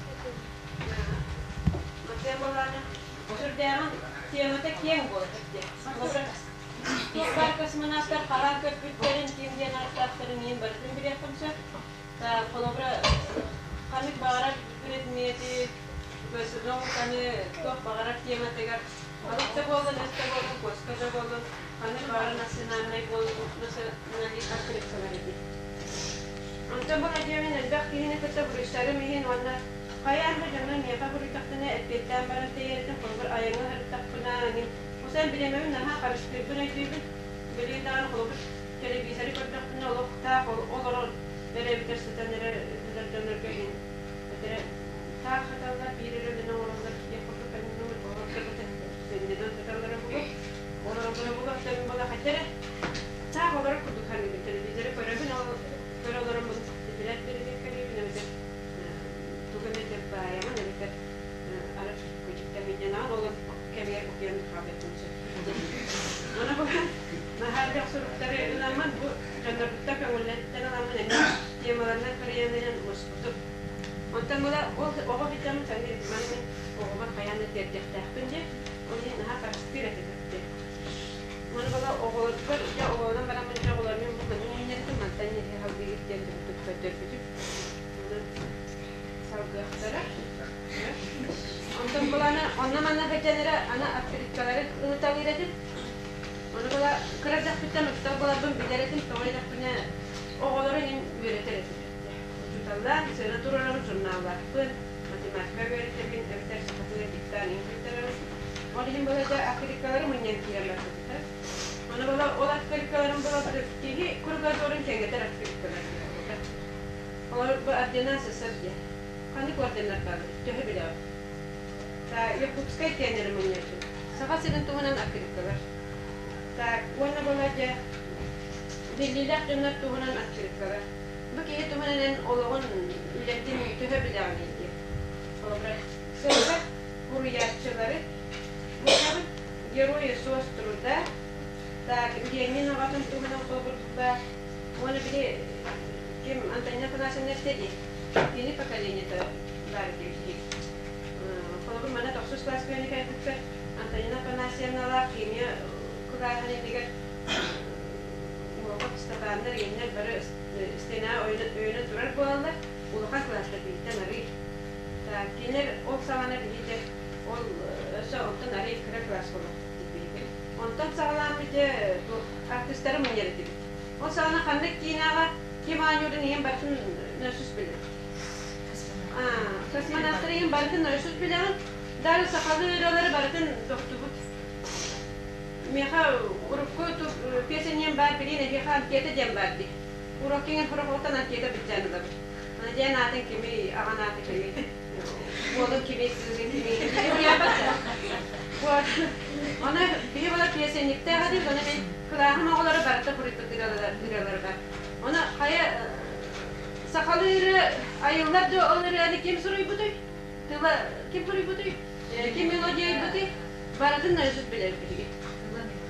Темалааны сүрдээҕин темата киэҥ буолар диэн. Туох баар космонавтар хаһан көппүттэрин, ким диэн ааттаахтарын иһин барытын билиэххин сөп. Холобура, ханнык баҕарар предмети, науканы туох баҕарар тематыгар балык да буоллун, эс да буоллун, куоска да буоллун, ханнык баҕарар национальнай буоллун, националист открыткалар эбит. Онтон бу диэмин элбэх киһини кытта буруйсарым иһин уонна хайаан да дьоно миэхэ буруйдахтына эппиэттээн баран тэйэритин холобур айаҥҥа сырыттахпына мин Усен бириэмэбин наһаа харыстыырбын өйдүүбүн. Билигин даҕаны холобур телевизоры көрдөхпүнэ олох таах олорон эрэ эбэтэр сытан эрэ сытар дьоннорго иһин этэрэ таах сыталлар биир эрэ үлэни оҥороллор диэх курдук сынньанан сыталлара буолуо олороллоро буолуо оттон буола хотя эрэ таах олорор курдук саныыбын телевизоры көрөбүн ол көрө олороммун тэтэрээт бэрэбиэркэлиибин эбэтэр тугу эмэ баайаҕын эбэтэр арыт көтүттэбин ол кэмигэр утуйан хаалыахпын сөп. Аны бу наһаа элбэх суруктары ыламмын бу дьоннорбуттан көҥүллэттэн ыламмын эмиэ темаларынан кырыйан муспутум. Онтон була ол оҕо сылдьаммын саныыр маны мин оҕобор хайаан да тиэрдиэхтээхпин диэн ол иһин наһаа харыстыыр этим диэн. Аны була оҕолорбор дьэ оҕолонон бараммын дьэ оҕолорум бу маннык мунньарытым мантан иһи халгыйыт диэн көрдөрбүтүм. Салгыахтара. Онтон былаана онно-манна сылдьан эрэ аны открыткалары ылыталыыр этим. Ону была кыра эрдэхпиттэн учуутал буоларбын билэр этим, тоҕо диэтэхпинэ оҕолору иҥин үөрэтэр этим. Учууталлаан, сыана туруорабын, журналлаахпын, математика үөрэтэбин, эбэтэр сахатыгар диктант иҥин бүтэрэрим. Ол иһин была дьэ открыткалары мунньан киирэн барбыта. Ону была ол открыткаларым была киһи кругозорун кэҥэтэр открыткалар буолбута. Олор бу ордена СССР диэн. Ханнык орденнар бааллар? Төһө билэҕит? Так, Якутскай тиэннэри мунньааччы. Саха сирин туһунан открыткалар. Так, уонна буолар дьэ биллиилээх дьоннор туһунан открыткалар. Бу киһи туһунан эн олоҕун, үлэтин төһө билэҕиний диэн. Холобура, сылга уруйааччылары мунньабыт Герои СОС труда. Так, Ленин аҕатын туһунан холобурдуктаах. Уонна били ким Антонина Афанасьевна эттэ дии, кини поколениета баар диэбит. Холобур, манна тохсус класс күөнэ кэлбиппэр Антонина Афанасьевналаах химия кылааһын иннигэр уолбат Ыстапааннар иэннэр бары стена өйөнөн турар буолаллар, улахан кылаастар биһиттэн арый. Так, кинилэр ол саҕана биһи ол өссө онтон арый кыра класс буолуохпут биһиги. Онтон саҕалааммыт дьэ артыыстары мунньар этибит. Ол саҕана ханнык киинэҕэ ким оонньуурун иһин барытын нөсүс билэр. Космонавтар иһин барытын нөсүс билэҕин. Даже сахалыы ырыалары барытын тохтубут. Миэхэ урукку песеннием баар билиин эһиэхэ анкета диэн баар дии. Уроккиҥ хороҕоттон анкета билдьээн ылабыт. Ана диэн аатын кими, аҕан ааты кими, уолун кими, кыыһын кими. Вот. Оны биһи була песенниктээх этибит, оны мин кылааһым оҕолоро барыта суруйбут ырыалары бар. Оны хайа сахалыы ырыа айыллар да ол ырыаны ким суруйбутуй? Тыла ким суруйбутуй? Ким мелодия айбытый? Барытын наизусть билэр биһиги.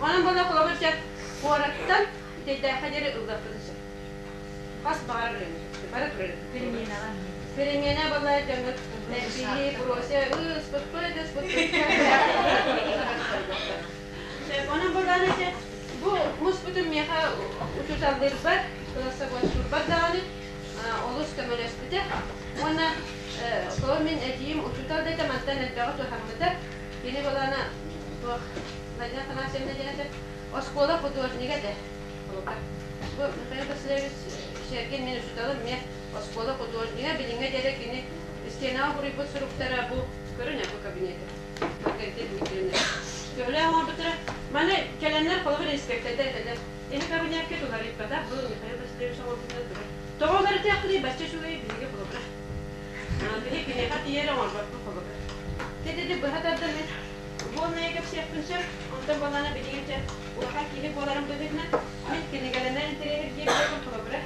Онон була холобур чэ куораттан Бүтэйдээххэ диэри ыллыахпытын сөп. Хас баҕарар ырыаны. Бары турар. Переменаҕа. Перемена была дьоҥҥут биһи бросия ыспыппыт ыспыппыт. Онон булаан этэ бу муспутум миэхэ учууталлыырбар, кылассабыастуурбар даҕаны олус көмөлөспүтэ. Уонна холобур мин эдьиийим учуутал да этэ мантан элбэҕи туһаммыта. Кини былаана туох Владимир Афанасьевна диэн этэ оскуола художнига этэ. Холобура, бу Михаил Васильевич Сергин мин учууталым эмиэ оскуола художнига билиҥҥэ диэри кини стенаҕа суруйбут суруктара бу көрүн бу кабинеты Маргарита Дмитриевна төһөлөөх оҥорбуттара маны кэлэннэр холобур инспектордар этэллэр эһи кабинекка уларыйбатах бу Михаил Васильевич оҥорбутунан турар тоҕо уларытыахпытый бачча үчүгэй биһиги холобура биһи киниэхэ тиийэр оҥорбоппут холобура тиди быһа тардан мин бу Полная кэпсиэхпин сөп, онтон буоллаҕына билигин дьэ улахан киһи буоларым быһыытынан мин кинигэлэнэн интэриэһиргиир холобура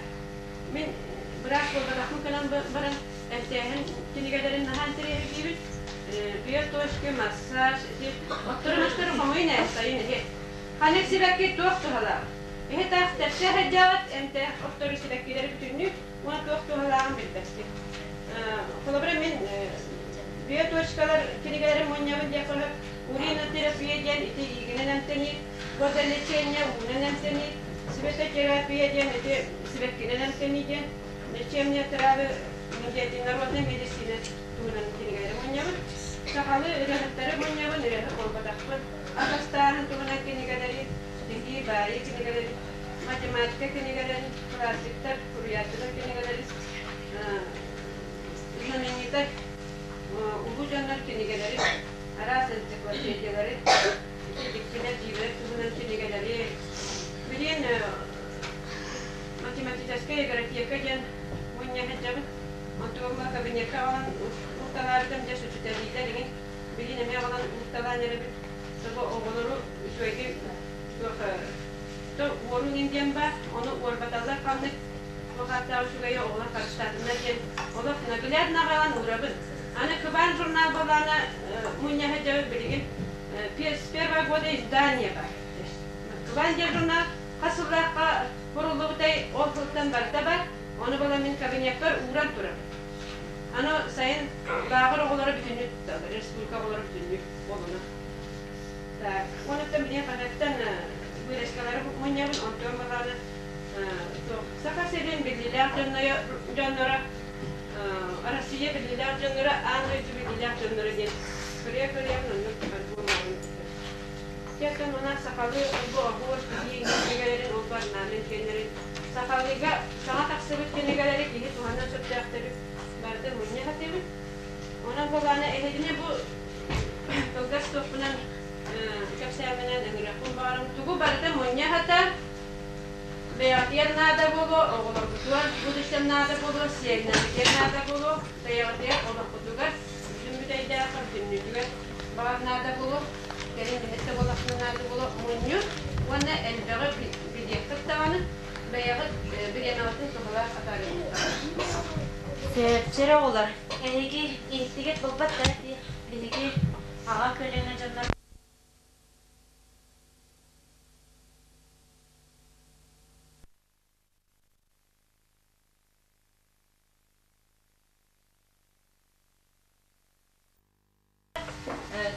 мин быраас буолбатахпын гынан баран эмтээһин кинигэлэрин наһаа интэриэһиргиибин. Биоточки, массаж, ити оттору-мастары хомуйун ээ, сайын иһи. Ханнык сибэкки туох туһалаах? Иһи таах тэпсэ сылдьаҕыт, эмтээх оттору сибэккилэри бүтүннүү уонна туох туһалааҕын билбэккин. Холобура, мин биоточкалар кинигэлэрин мунньабын диэххэ сөп. Уринотерапия диэн ити иигинэн эмтэнии, водолечение уунан эмтэнии, светотерапия диэн ити сибэккинэн эмтэнии диэн, лечебные травы народной медицина туһунан кинигэлэри мунньабын. Сахалыы ырыаһыттары мунньабын, ырыаһыт буолбатахпын. Атастааһын туһунан кинигэлэри, тигии, баайыы кинигэлэри, математика кинигэлэрин, классиктар, суруйааччылар кинигэлэрин, знаменитай улуу дьоннор кинигэлэрин, араас энциклопедиялары, ити дьиктилэр, дьиибэлэр туһунан кинигэлэри, билигин математическай игротека диэн мунньа сылдьабын. Онтугум кабинекка аҕалан укталаабытым, дьэ сүчүтэлиилэр иҥин билигин эмиэ аҕалан укталаан эрэбин. Собо оҕолору үчүгэйдик туох то уорун иҥин диэн баар, ону уорбаталлар ханнык туох ааттаах үчүгэйи оҕолор харыстаатыннар диэн олох наглядно аҕалан уурабын. Аны Кыбаан журнал балаана мунньа сылдьабыт билигин с первого года издание бар. Кыбаан диэн журнал хас сыллаахха куруллубутай ол сылтан барыта бар. Ону була мин кабинекпар ууран турабын. Аны сайын лааҕыр оҕолоро бүтүннүү тутталлар, республика оҕолоро бүтүннүү буолуна. Так, онуттан билигин хаһыаттан вырезкалары мунньабын, онтон балааны Саха сирин биллиилээх дьонноро, Россия биллиилээх дьонноро, аан дойду биллиилээх дьонноро диэн көрүө-көрүөбүн оннук альбом оҥорон Тиэттэн уна сахалыы олбу оһуор тигии кинигэлэрин олбу орнамент киэннэрин сахалыыга саҥа тахсыбыт кинигэлэри киһи туһанан сөптөөхтөрү барытын мунньа сатыыбын. Онон былаана эһигини бу кылгас туохпунан кэпсээмминэн ыҥырыахпын баҕарым. Тугу барыта мунньа сатаан бэйэҕитигэр наада буолуо, оҕолоргутугар будущем наада буолуо, сиэннэргитигэр наада буолуо, бэйэҕитигэр олоххутугар бүтүн бүтэйдээххэ бүтүннүүтүгэр баҕар наада буолуо, кэлин билэр да буоллаххына наада буолуо, мунньун уонна элбэҕи билиэххит даҕаны, бэйэҕит бириэмэҕитин туһалаах атаарыаххыт. Сөп, оҕолор, эһиги иһиттигит буолбат да биһиги аҕа көлүөнэ дьоннор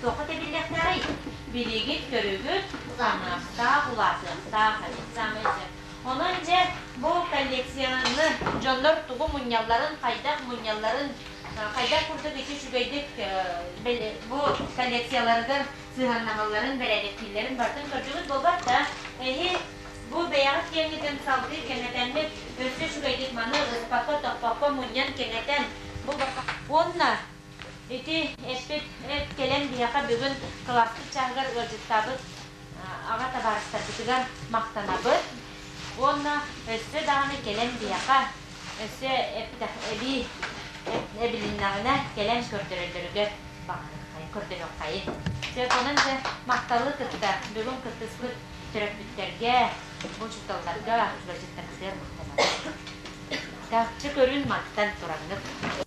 Туохха тэбиллиэхтээҕий? Билигит, көрүгүт, улаатыахтаах, улаатыахтаах эбит саамай сөп. Онон дьэ бу коллекцияны дьоннор тугу мунньалларын, хайдах мунньалларын, хайдах курдук ити үчүгэйдик бу коллекцияларыгар сыһыаннаһалларын, бэрээдэктииллэрин барытын көрдүгүт буолбат да, эһи бу бэйэҕит киэҥҥитин салгыы кэҥэтэммит, өссө үчүгэйдик маны ыспакка-тохпокко мунньан кэҥэтэн бу уонна Ити эппит кэлэн биһиэхэ бүгүн кылааспыт чааһыгар ыалдьыттаабыт аҕа табаарыстарбытыгар махтанабыт уонна өссө даҕаны кэлэн биһиэхэ өссө эбии эбилиннэҕинэ кэлэн көрдөрөллөрүгэр баҕарыаххайын, көрдөрүөххэйин. Сөп, онон дьэ махталы кытта бүгүн кыттыспыт төрөппүттэргэ, бу учууталларга, ыалдьыттарбытыгар махтанабыт. Чахчы көрүн мантан тураҥҥыт.